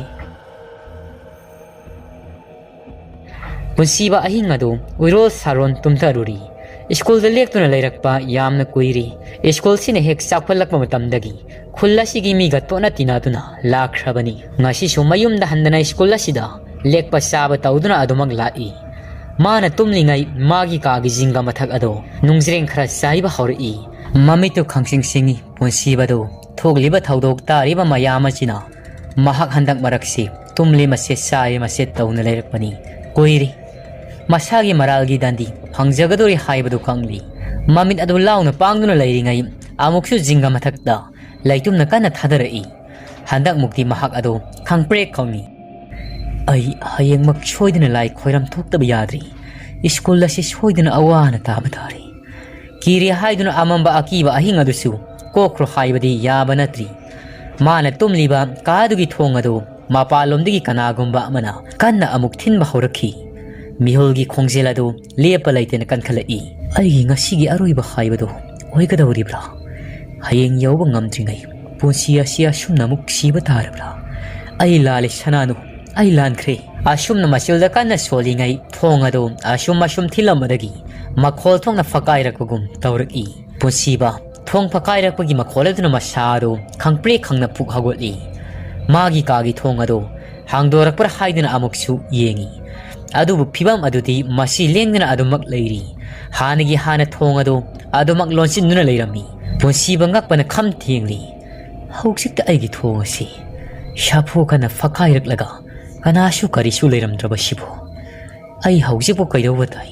ꯄꯨꯟꯁꯤꯕ ꯑꯍꯤꯡ ꯑꯗꯨ ꯎꯏꯔꯣꯜ ꯁꯥꯔꯣꯟ ꯇꯨꯝꯊꯔꯨꯔꯤ꯫ ꯁ꯭ꯀꯨꯜꯗ ꯂꯦꯛꯇꯨꯅ ꯂꯩꯔꯛꯄ ꯌꯥꯝꯅ ꯀꯨꯏꯔꯦ꯫ ꯁ꯭ꯀꯨꯜꯁꯤꯅ ꯍꯦꯛ ꯆꯥꯎꯈꯠꯂꯛꯄ ꯃꯇꯝꯗꯒꯤ ꯈꯨꯜ ꯑꯁꯤꯒꯤ ꯃꯤꯒ ꯇꯣꯠꯅ ꯇꯤꯟꯅꯗꯨꯅ ꯂꯥꯛꯈ꯭ꯔꯕꯅꯤ꯫ ꯉꯁꯤꯁꯨ ꯃꯌꯨꯝꯗ ꯍꯟꯗꯅ ꯁ꯭ꯀꯨꯜ ꯑꯁꯤꯗ ꯂꯦꯛꯄ ꯆꯥꯕ ꯇꯧꯗꯨꯅ ꯑꯗꯨꯃꯛ ꯂꯥꯛꯏ꯫ ꯃꯥꯅ ꯇꯨꯝꯂꯤꯉꯩ ꯃꯥꯒꯤ ꯀꯥꯒꯤ ꯖꯤꯡꯒ ꯃꯊꯛ ꯑꯗꯣ ꯅꯨꯡꯖ꯭ꯔꯦꯡ ꯈꯔ ꯆꯥꯏꯕ ꯍꯧꯔꯛꯏ꯫ ꯃꯃꯤꯠꯇꯨ ꯈꯪꯁꯤꯡ ꯁꯤꯡꯏ꯫ ꯄꯨꯟꯁꯤꯕꯗꯨ ꯊꯣꯛꯂꯤꯕ ꯊꯧꯗꯣꯛ ꯇꯥꯔꯤꯕ ꯃꯌꯥꯝ ꯑꯁꯤꯅ ꯃꯍꯥꯛ ꯍꯟꯗꯛ ꯃꯔꯛꯁꯤ ꯇꯨꯝꯂꯤ ꯃꯁꯦ ꯆꯥꯔꯤ ꯃꯁꯦ ꯇꯧꯅ ꯂꯩꯔꯛꯄꯅꯤ꯫ ꯀꯨꯏꯔꯦ꯫ ꯃꯁꯥꯒꯤ ꯃꯔꯥꯜꯒꯤ ꯗꯟꯗꯤ ꯐꯪꯖꯒꯗꯧꯔꯤ ꯍꯥꯏꯕꯗꯨ ꯈꯪꯂꯤ꯫ ꯃꯃꯤꯠ ꯑꯗꯨ ꯂꯥꯎꯅ ꯄꯥꯡꯗꯨꯅ ꯂꯩꯔꯤꯉꯩ ꯑꯃꯨꯛꯁꯨ ꯖꯤꯡꯒ ꯃꯊꯛꯇ ꯂꯩꯇꯨꯝꯅ ꯀꯟꯅ ꯊꯥꯗꯔꯛꯏ꯫ ꯍꯟꯗꯛꯃꯨꯛꯇꯤ ꯃꯍꯥꯛ ꯑꯗꯨ ꯈꯪꯄ꯭ꯔꯦꯛ ꯈꯪꯏ꯫ ꯑꯩ ꯍꯌꯦꯡꯃꯛ ꯁꯣꯏꯗꯅ ꯂꯥꯏ ꯈꯣꯏꯔꯝ ꯊꯣꯛꯇꯕ ꯌꯥꯗ꯭ꯔꯤ꯫ ꯁ꯭ꯀꯨꯜ ꯑꯁꯤ ꯁꯣꯏꯗꯅ ꯑꯋꯥ ꯑꯅꯥ ꯇꯥꯕ ꯇꯥꯔꯦ꯫ ꯀꯤꯔꯦ ꯍꯥꯏꯗꯨꯅ ꯑꯃꯝꯕ ꯑꯀꯤꯕ ꯑꯍꯤꯡ ꯑꯗꯨꯁꯨ ꯀꯣꯛꯈ꯭ꯔꯣ ꯍꯥꯏꯕꯗꯤ ꯌꯥꯕ ꯅꯠꯇ꯭ꯔꯤ꯫ ꯃꯥꯅ ꯇꯨꯝꯂꯤꯕ ꯀꯥ ꯑꯗꯨꯒꯤ ꯊꯣꯡ ꯑꯗꯨ ꯃꯄꯥꯟꯂꯣꯝꯗꯒꯤ ꯀꯅꯥꯒꯨꯝꯕ ꯑꯃꯅ ꯀꯟꯅ ꯑꯃꯨꯛ ꯊꯤꯟꯕ ꯍꯧꯔꯛꯈꯤ꯫ ꯃꯤꯍꯨꯜꯒꯤ ꯈꯣꯡꯖꯦꯜ ꯑꯗꯨ ꯂꯦꯞꯄ ꯂꯩꯇꯅ ꯀꯟꯈꯠꯂꯛꯏ꯫ ꯑꯩꯒꯤ ꯉꯁꯤꯒꯤ ꯑꯔꯣꯏꯕ ꯍꯥꯏꯕꯗꯨ ꯑꯣꯏꯒꯗꯧꯔꯤꯕ꯭ꯔꯥ? ꯍꯌꯦꯡ ꯌꯧꯕ ꯉꯝꯗ꯭ꯔꯤꯉꯩ ꯄꯨꯟꯁꯤ ꯑꯁꯤ ꯑꯁꯨꯝꯅ ꯑꯃꯨꯛ ꯁꯤꯕ ꯇꯥꯔꯕ꯭ꯔꯥ? ꯑꯩ ꯂꯥꯜꯂꯦ ꯁꯅꯥꯅꯨ, ꯑꯩ ꯂꯥꯟꯈ꯭ꯔꯦ꯫ ꯑꯁꯨꯝꯅ ꯃꯆꯤꯜꯗ ꯀꯟꯅ ꯁꯣꯜꯂꯤꯉꯩ ꯊꯣꯡ ꯑꯗꯨ ꯑꯁꯨꯝ ꯑꯁꯨꯝ ꯊꯤꯜꯂꯝꯕꯗꯒꯤ ꯃꯈꯣꯜ ꯊꯣꯛꯅ ꯐꯛꯀꯥꯏꯔꯛꯄꯒꯨꯝ ꯇꯧꯔꯛꯏ꯫ ꯄꯨꯟꯁꯤꯕ ꯊꯣꯡ ꯐꯛꯀꯥꯏꯔꯛꯄꯒꯤ ꯃꯈꯣꯜ ꯑꯗꯨꯅ ꯃꯁꯥ ꯑꯗꯨ ꯈꯪꯄ꯭ꯔꯦꯛ ꯈꯪꯅ ꯄꯨꯛ ꯍꯧꯒꯠꯂꯤ꯫ ꯃꯥꯒꯤ ꯀꯥꯒꯤ ꯊꯣꯡ ꯑꯗꯨ ꯍꯥꯡꯗꯣꯔꯛꯄ꯭ꯔꯥ ꯍꯥꯏꯗꯨꯅ ꯑꯃꯨꯛꯁꯨ ꯌꯦꯡꯏ꯫ ꯑꯗꯨꯕꯨ ꯐꯤꯕꯝ ꯑꯗꯨꯗꯤ ꯃꯁꯤ ꯂꯦꯡꯗꯅ ꯑꯗꯨꯃꯛ ꯂꯩꯔꯤ꯫ ꯍꯥꯟꯅꯒꯤ ꯍꯥꯟꯅ ꯊꯣꯡ ꯑꯗꯨ ꯑꯗꯨꯃꯛ ꯂꯣꯟꯁꯤꯟꯗꯨꯅ ꯂꯩꯔꯝꯃꯤ꯫ ꯄꯨꯟꯁꯤꯕ ꯉꯛꯄꯅ ꯈꯝ ꯊꯦꯡꯂꯤ꯫ ꯍꯧꯖꯤꯛꯇ ꯑꯩꯒꯤ ꯊꯣꯡ ꯑꯁꯤ ꯁꯥꯐꯨ ꯀꯟꯅ ꯐꯛꯀꯥꯏꯔꯛꯂꯒ ꯀꯅꯥꯁꯨ ꯀꯔꯤꯁꯨ ꯂꯩꯔꯝꯗ꯭ꯔꯕꯁꯤꯕꯨ꯫ ꯑꯩ ꯍꯧꯖꯤꯛꯄꯨ ꯀꯩꯗꯧꯕ ꯇꯥꯏ?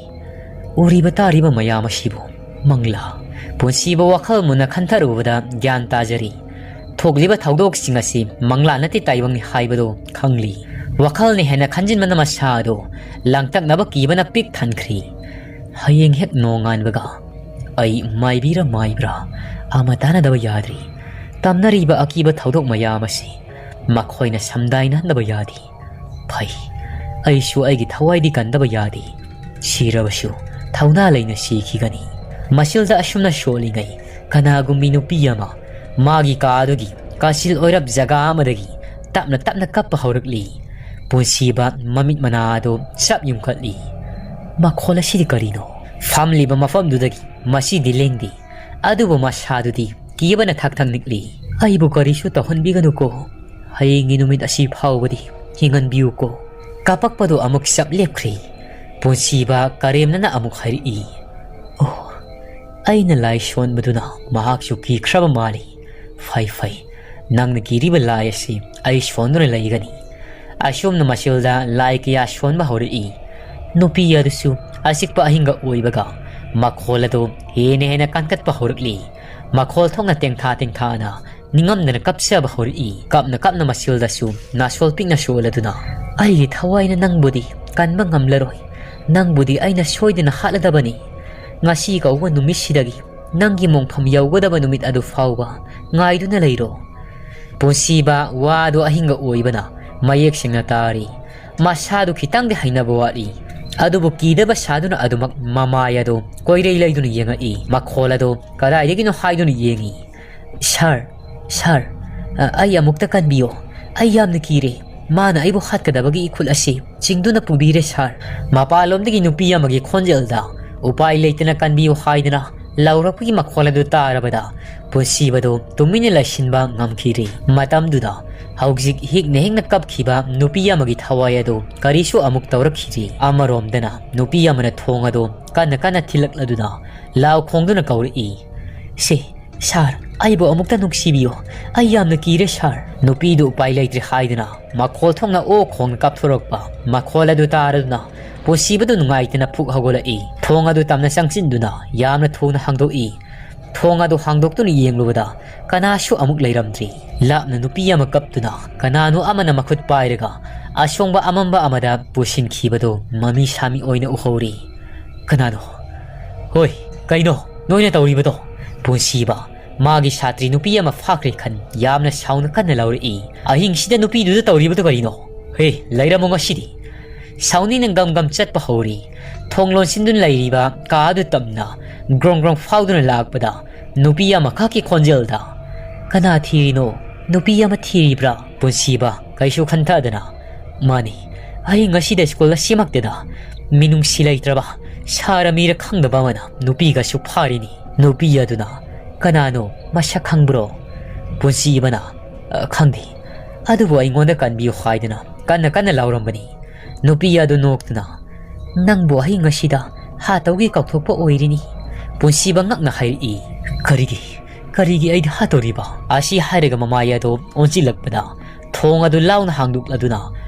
ꯎꯔꯤꯕ ꯇꯥꯔꯤꯕ ꯃꯌꯥꯝ ꯑꯁꯤꯕꯨ ꯃꯪꯂꯥ? ꯄꯨꯟꯁꯤꯕ ꯋꯥꯈꯜ ꯃꯨꯟꯅ ꯈꯟꯊꯔꯨꯕꯗ ꯒ꯭ꯌꯥꯟ ꯇꯥꯖꯔꯤ꯫ ꯊꯣꯛꯂꯤꯕ ꯊꯧꯗꯣꯛꯁꯤꯡ ꯑꯁꯤ ꯃꯪꯂꯥ ꯅꯠꯇꯦ ꯇꯥꯏꯕꯪꯅꯤ ꯍꯥꯏꯕꯗꯨ ꯈꯪꯂꯤ꯫ ꯋꯥꯈꯜꯅ ꯍꯦꯟꯅ ꯈꯟꯖꯤꯟꯕꯅ ꯃꯁꯥ ꯑꯗꯨ ꯂꯥꯡꯇꯛꯅꯕ ꯀꯤꯕꯅ ꯄꯤꯛ ꯊꯟꯈ꯭ꯔꯤ꯫ ꯍꯌꯦꯡ ꯍꯦꯛ ꯅꯣꯡꯉꯥꯟꯕꯒ ꯑꯩ ꯃꯥꯏꯕꯤꯔ ꯃꯥꯏꯕ꯭ꯔꯥ ꯑꯃ ꯇꯥꯟꯅꯗꯕ ꯌꯥꯗ꯭ꯔꯤ꯫ ꯇꯝꯅꯔꯤꯕ ꯑꯀꯤꯕ ꯊꯧꯗꯣꯛ ꯃꯌꯥꯝ ꯑꯁꯤ ꯃꯈꯣꯏꯅ ꯁꯝꯗꯥꯏꯅꯍꯟꯗꯕ ꯌꯥꯗꯦ꯫ ꯐꯩ, ꯑꯩꯁꯨ ꯑꯩꯒꯤ ꯊꯋꯥꯏꯗꯤ ꯀꯟꯗꯕ ꯌꯥꯗꯦ꯫ ꯁꯤꯔꯕꯁꯨ ꯊꯧꯅꯥ ꯂꯩꯅ ꯁꯤꯈꯤꯒꯅꯤ꯫ ꯃꯁꯤꯜꯗ ꯑꯁꯨꯝꯅ ꯁꯣꯜꯂꯤꯉꯩ ꯀꯅꯥꯒꯨꯝꯕꯤ ꯅꯨꯄꯤ ꯑꯃ ꯃꯥꯒꯤ ꯀꯥ ꯑꯗꯨꯒꯤ ꯀꯥꯆꯤꯜ ꯑꯣꯏꯔꯞ ꯖꯒꯥ ꯑꯃꯗꯒꯤ ꯇꯞꯅ ꯇꯞꯅ ꯀꯞꯄ ꯍꯧꯔꯛꯂꯤ꯫ ꯄꯨꯟꯁꯤꯕ ꯃꯃꯤꯠ ꯃꯅꯥ ꯑꯗꯨ ꯆꯞ ꯌꯨꯡꯈꯠꯂꯤ꯫ ꯃꯈꯣꯜ ꯑꯁꯤꯗꯤ ꯀꯔꯤꯅꯣ? ꯐꯝꯂꯤꯕ ꯃꯐꯝꯗꯨꯗꯒꯤ ꯃꯁꯤꯗꯤ ꯂꯦꯡꯗꯦ꯫ ꯑꯗꯨꯕꯨ ꯃꯁꯥꯗꯨꯗꯤ ꯀꯤꯕꯅ ꯊꯛ ꯊꯛ ꯅꯤꯛꯂꯤ꯫ "ꯑꯩꯕꯨ ꯀꯔꯤꯁꯨ ꯇꯧꯍꯟꯕꯤꯒꯅꯨꯀꯣ꯫ ꯍꯌꯦꯡꯒꯤ ꯅꯨꯃꯤꯠ ꯑꯁꯤ ꯐꯥꯎꯕꯗꯤ ꯍꯤꯡꯍꯟꯕꯤꯌꯨꯀꯣ꯫" ꯀꯥꯄꯛꯄꯗꯨ ꯑꯃꯨꯛ ꯆꯞ ꯂꯦꯞꯈ꯭ꯔꯤ꯫ ꯄꯨꯟꯁꯤꯕ ꯀꯔꯦꯝꯅꯅ ꯑꯃꯨꯛ ꯍꯥꯏꯔꯛꯏ, "ꯑꯣ, ꯑꯩꯅ ꯂꯥꯏ ꯁꯣꯟꯕꯗꯨꯅ ꯃꯍꯥꯛꯁꯨ ꯀꯤꯈ꯭ꯔꯕ ꯃꯥꯜꯂꯤ꯫ ꯐꯩ, ꯐꯩ, ꯅꯪꯅ ꯀꯤꯔꯤꯕ ꯂꯥꯏ ꯑꯁꯤ ꯑꯩ ꯁꯣꯟꯗꯨꯅ ꯂꯩꯒꯅꯤ꯫" ꯑꯁꯨꯝꯅ ꯃꯁꯤꯜꯗ ꯂꯥꯏ ꯀꯌꯥ ꯁꯣꯟꯕ ꯍꯧꯔꯛꯏ꯫ ꯅꯨꯄꯤ ꯑꯗꯨꯁꯨ ꯑꯆꯤꯛꯄ ꯑꯍꯤꯡꯒ ꯑꯣꯏꯕꯒ ꯃꯈꯣꯜ ꯑꯗꯨ ꯍꯦꯟꯅ ꯍꯦꯟꯅ ꯀꯟꯈꯠꯄ ꯍꯧꯔꯛꯂꯤ꯫ ꯃꯈꯣꯜ ꯊꯣꯛꯅ ꯇꯦꯡꯊꯥ ꯇꯦꯡꯊꯥꯅ ꯅꯤꯡꯉꯝꯗꯅ ꯀꯞꯆꯕ ꯍꯧꯔꯛꯏ꯫ ꯀꯞꯅ ꯀꯞꯅ ꯃꯁꯤꯜꯗꯁꯨ ꯅꯥꯁꯣꯜ ꯄꯤꯛꯅ ꯁꯣꯜꯂꯗꯨꯅ, "ꯑꯩꯒꯤ ꯊꯋꯥꯏꯅ ꯅꯪꯕꯨꯗꯤ ꯀꯟꯕ ꯉꯝꯂꯔꯣꯏ꯫ ꯅꯪꯕꯨꯗꯤ ꯑꯩꯅ ꯁꯣꯏꯗꯅ ꯍꯥꯠꯂꯗꯕꯅꯤ꯫ ꯉꯁꯤ ꯀꯧꯕ ꯅꯨꯃꯤꯠꯁꯤꯗꯒꯤ ꯅꯪꯒꯤ ꯃꯣꯡꯐꯝ ꯌꯧꯒꯗꯕ ꯅꯨꯃꯤꯠ ꯑꯗꯨ ꯐꯥꯎꯕ ꯉꯥꯏꯗꯨꯅ ꯂꯩꯔꯣ꯫" ꯄꯨꯟꯁꯤꯕ ꯋꯥꯗꯨ ꯑꯍꯤꯡꯒ ꯑꯣꯏꯕꯅ ꯃꯌꯦꯛ ꯁꯦꯡꯅ ꯇꯥꯔꯤ꯫ ꯃꯁꯥꯗꯨ ꯈꯤꯇꯪꯗꯤ ꯍꯩꯅꯕ ꯋꯥꯠꯂꯤ꯫ ꯑꯗꯨꯕꯨ ꯀꯤꯗꯕ ꯁꯥꯗꯨꯅ ꯑꯗꯨꯃꯛ ꯃꯃꯥꯏ ꯑꯗꯨ ꯀꯣꯏꯔꯩ ꯂꯩꯗꯨꯅ ꯌꯦꯡꯉꯛꯏ꯫ ꯃꯈꯣꯜ ꯑꯗꯨ ꯀꯗꯥꯏꯗꯒꯤꯅꯣ ꯍꯥꯏꯗꯨꯅ ꯌꯦꯡꯉꯤ꯫ "ꯁꯥꯔ, ꯁꯥꯔ, ꯑ, ꯑꯩ ꯑꯃꯨꯛꯇ ꯀꯟꯕꯤꯌꯣ꯫ ꯑꯩ ꯌꯥꯝꯅ ꯀꯤꯔꯦ꯫ ꯃꯥꯅ ꯑꯩꯕꯨ ꯍꯥꯠꯀꯗꯕꯒꯤ ꯏꯈꯨꯠ ꯑꯁꯤ ꯆꯤꯡꯗꯨꯅ ꯄꯨꯕꯤꯔꯦ, ꯁꯥꯔ꯫" ꯃꯄꯥꯟꯂꯣꯝꯗꯒꯤ ꯅꯨꯄꯤ ꯑꯃꯒꯤ ꯈꯣꯟꯖꯦꯜꯗ ꯎꯄꯥꯏ ꯂꯩꯇꯅ ꯀꯟꯕꯤꯌꯨ ꯍꯥꯏꯗꯅ ꯂꯥꯎꯔꯛꯄꯒꯤ ꯃꯈꯣꯜ ꯑꯗꯨ ꯇꯥꯔꯕꯗ ꯄꯨꯟꯁꯤꯕꯗꯨ ꯇꯨꯃꯤꯟꯅ ꯂꯩꯁꯤꯟꯕ ꯉꯝꯈꯤꯗ꯭ꯔꯤ꯫ ꯃꯇꯝꯗꯨꯗ ꯍꯧꯖꯤꯛ ꯍꯤꯛꯅ ꯍꯤꯛꯅ ꯀꯞꯈꯤꯕ ꯅꯨꯄꯤ ꯑꯃꯒꯤ ꯊꯋꯥꯏ ꯑꯗꯨ ꯀꯔꯤꯁꯨ ꯑꯃꯨꯛ ꯇꯧꯔꯛꯈꯤꯗ꯭ꯔꯤ꯫ ꯑꯃꯔꯣꯝꯗꯅ ꯅꯨꯄꯤ ꯑꯃꯅ ꯊꯣꯡ ꯑꯗꯨ ꯀꯟꯅ ꯀꯟꯅ ꯊꯤꯜꯂꯛꯂꯗꯨꯅ ꯂꯥꯎ ꯈꯣꯡꯗꯨꯅ ꯀꯧꯔꯛꯏ, "ꯁꯦ, ꯁꯥꯔ, ꯑꯩꯕꯨ ꯑꯃꯨꯛꯇ ꯅꯨꯡꯁꯤꯕꯤꯌꯨ꯫ ꯑꯩ ꯌꯥꯝꯅ ꯀꯤꯔꯦ, ꯁꯥꯔ꯫" ꯅꯨꯄꯤꯗꯨ ꯎꯄꯥꯏ ꯂꯩꯇ꯭ꯔꯦ ꯍꯥꯏꯗꯨꯅ ꯃꯈꯣꯜ ꯊꯣꯛꯅ ꯑꯣ ꯈꯣꯡꯅ ꯀꯥꯞꯊꯣꯔꯛꯄ ꯃꯈꯣꯜ ꯑꯗꯨ ꯇꯥꯔꯗꯨꯅ ꯄꯨꯟꯁꯤꯕꯗꯨ ꯅꯨꯡꯉꯥꯏꯇꯅ ꯐꯨꯛ ꯍꯧꯒꯠꯂꯛꯏ꯫ ꯊꯣꯡ ꯑꯗꯨ ꯇꯞꯅ ꯆꯪꯁꯤꯟꯗꯨꯅ ꯌꯥꯝꯅ ꯊꯨꯅ ꯍꯥꯡꯗꯣꯛꯏ꯫ ꯊꯣꯡ ꯑꯗꯨ ꯍꯥꯡꯗꯣꯛꯇꯨꯅ ꯌꯦꯡꯂꯨꯕꯗ ꯀꯅꯥꯁꯨ ꯑꯃꯨꯛ ꯂꯩꯔꯝꯗ꯭ꯔꯤ꯫ ꯂꯥꯞꯅ ꯅꯨꯄꯤ ꯑꯃ ꯀꯞꯇꯨꯅ ꯀꯅꯥꯅꯣ ꯑꯃꯅ ꯃꯈꯨꯠ ꯄꯥꯏꯔꯒ ꯑꯁꯣꯡꯕ ꯑꯃꯝꯕ ꯑꯃꯗ ꯄꯨꯁꯤꯟꯈꯤꯕꯗꯨ ꯃꯃꯤ ꯁꯥꯃꯤ ꯑꯣꯏꯅ ꯎꯍꯧꯔꯤ꯫ "ꯀꯅꯥꯅꯣ? ꯍꯣꯏ, ꯀꯩꯅꯣ ꯅꯣꯏꯅ ꯇꯧꯔꯤꯕꯗꯣ?" ꯄꯨꯟꯁꯤꯕ ꯃꯥꯒꯤ ꯁꯥꯇ꯭ꯔꯤ ꯅꯨꯄꯤ ꯑꯃ ꯐꯥꯈ꯭ꯔꯦ ꯈꯟ ꯌꯥꯝꯅ ꯁꯥꯎꯅ ꯀꯟꯅ ꯂꯥꯎꯔꯛꯏ꯫ "ꯑꯍꯤꯡꯁꯤꯗ ꯅꯨꯄꯤꯗꯨꯗ ꯇꯧꯔꯤꯕꯗꯨ ꯀꯔꯤꯅꯣ? ꯍꯦ, ꯂꯩꯔꯝꯃꯣ ꯉꯁꯤꯗꯤ!" ꯁꯥꯎꯅꯤꯡꯅ ꯒꯝ ꯒꯝ ꯆꯠꯄ ꯍꯧꯔꯤ꯫ ꯊꯣꯡ ꯂꯣꯟꯁꯤꯟꯗꯨꯅ ꯂꯩꯔꯤꯕ ꯀꯥ ꯑꯗꯨ ꯇꯞꯅ ꯒ꯭ꯔꯣꯡ ꯒ꯭ꯔꯣꯡ ꯐꯥꯎꯗꯨꯅ ꯂꯥꯛꯄꯗ ꯅꯨꯄꯤ ꯑꯃꯈꯛꯀꯤ ꯈꯣꯟꯖꯦꯜꯗ, "ꯀꯅꯥ ꯊꯤꯔꯤꯅꯣ? ꯅꯨꯄꯤ ꯑꯃ ꯊꯤꯔꯤꯕ꯭ꯔꯥ?" ꯄꯨꯟꯁꯤꯕ ꯀꯩꯁꯨ ꯈꯟꯊꯗꯅ, "ꯃꯥꯅꯤ, ꯑꯍꯤꯡ ꯑꯁꯤꯗ ꯁ꯭ꯀꯨꯜ ꯑꯁꯤꯃꯛꯇꯗ ꯃꯤꯅꯨꯡꯁꯤ ꯂꯩꯇ꯭ꯔꯕ ꯁꯥꯔ ꯃꯤꯔ ꯈꯪꯗꯕ ꯑꯃꯅ ꯅꯨꯄꯤꯒꯁꯨ ꯐꯥꯔꯤꯅꯤ꯫" ꯅꯨꯄꯤ ꯑꯗꯨꯅ, "ꯀꯅꯥꯅꯣ? ꯃꯁꯛ ꯈꯪꯕ꯭ꯔꯣ?" ꯄꯨꯟꯁꯤꯕꯅ, "ꯑ, ꯈꯪꯗꯦ, ꯑꯗꯨꯕꯨ ꯑꯩꯉꯣꯟꯗ ꯀꯟꯕꯤꯌꯨ" ꯍꯥꯏꯗꯨꯅ ꯀꯟꯅ ꯀꯟꯅ ꯂꯥꯎꯔꯝꯕꯅꯤ꯫ ꯅꯨꯄꯤ ꯑꯗꯨ ꯅꯣꯛꯇꯨꯅ, "ꯅꯪꯕꯨ ꯑꯍꯤꯡ ꯑꯁꯤꯗ ꯍꯥꯠꯇꯧꯒꯤ ꯀꯧꯊꯣꯛꯄ ꯑꯣꯏꯔꯤꯅꯤ꯫" ꯄꯨꯟꯁꯤꯕ ꯉꯛꯅ ꯍꯥꯏꯔꯛꯏ, "ꯀꯔꯤꯒꯤ, ꯀꯔꯤꯒꯤ ꯑꯩꯗꯤ ꯍꯥꯠꯇꯧꯔꯤꯕ?" ꯑꯁꯤ ꯍꯥꯏꯔꯒ ꯃꯃꯥꯏ ꯑꯗꯨ ꯑꯣꯟꯁꯤꯜꯂꯛꯄꯗ ꯊꯣꯡ ꯑꯗꯨ ꯂꯥꯎꯅ ꯍꯥꯡꯗꯣꯛꯂꯗꯨꯅ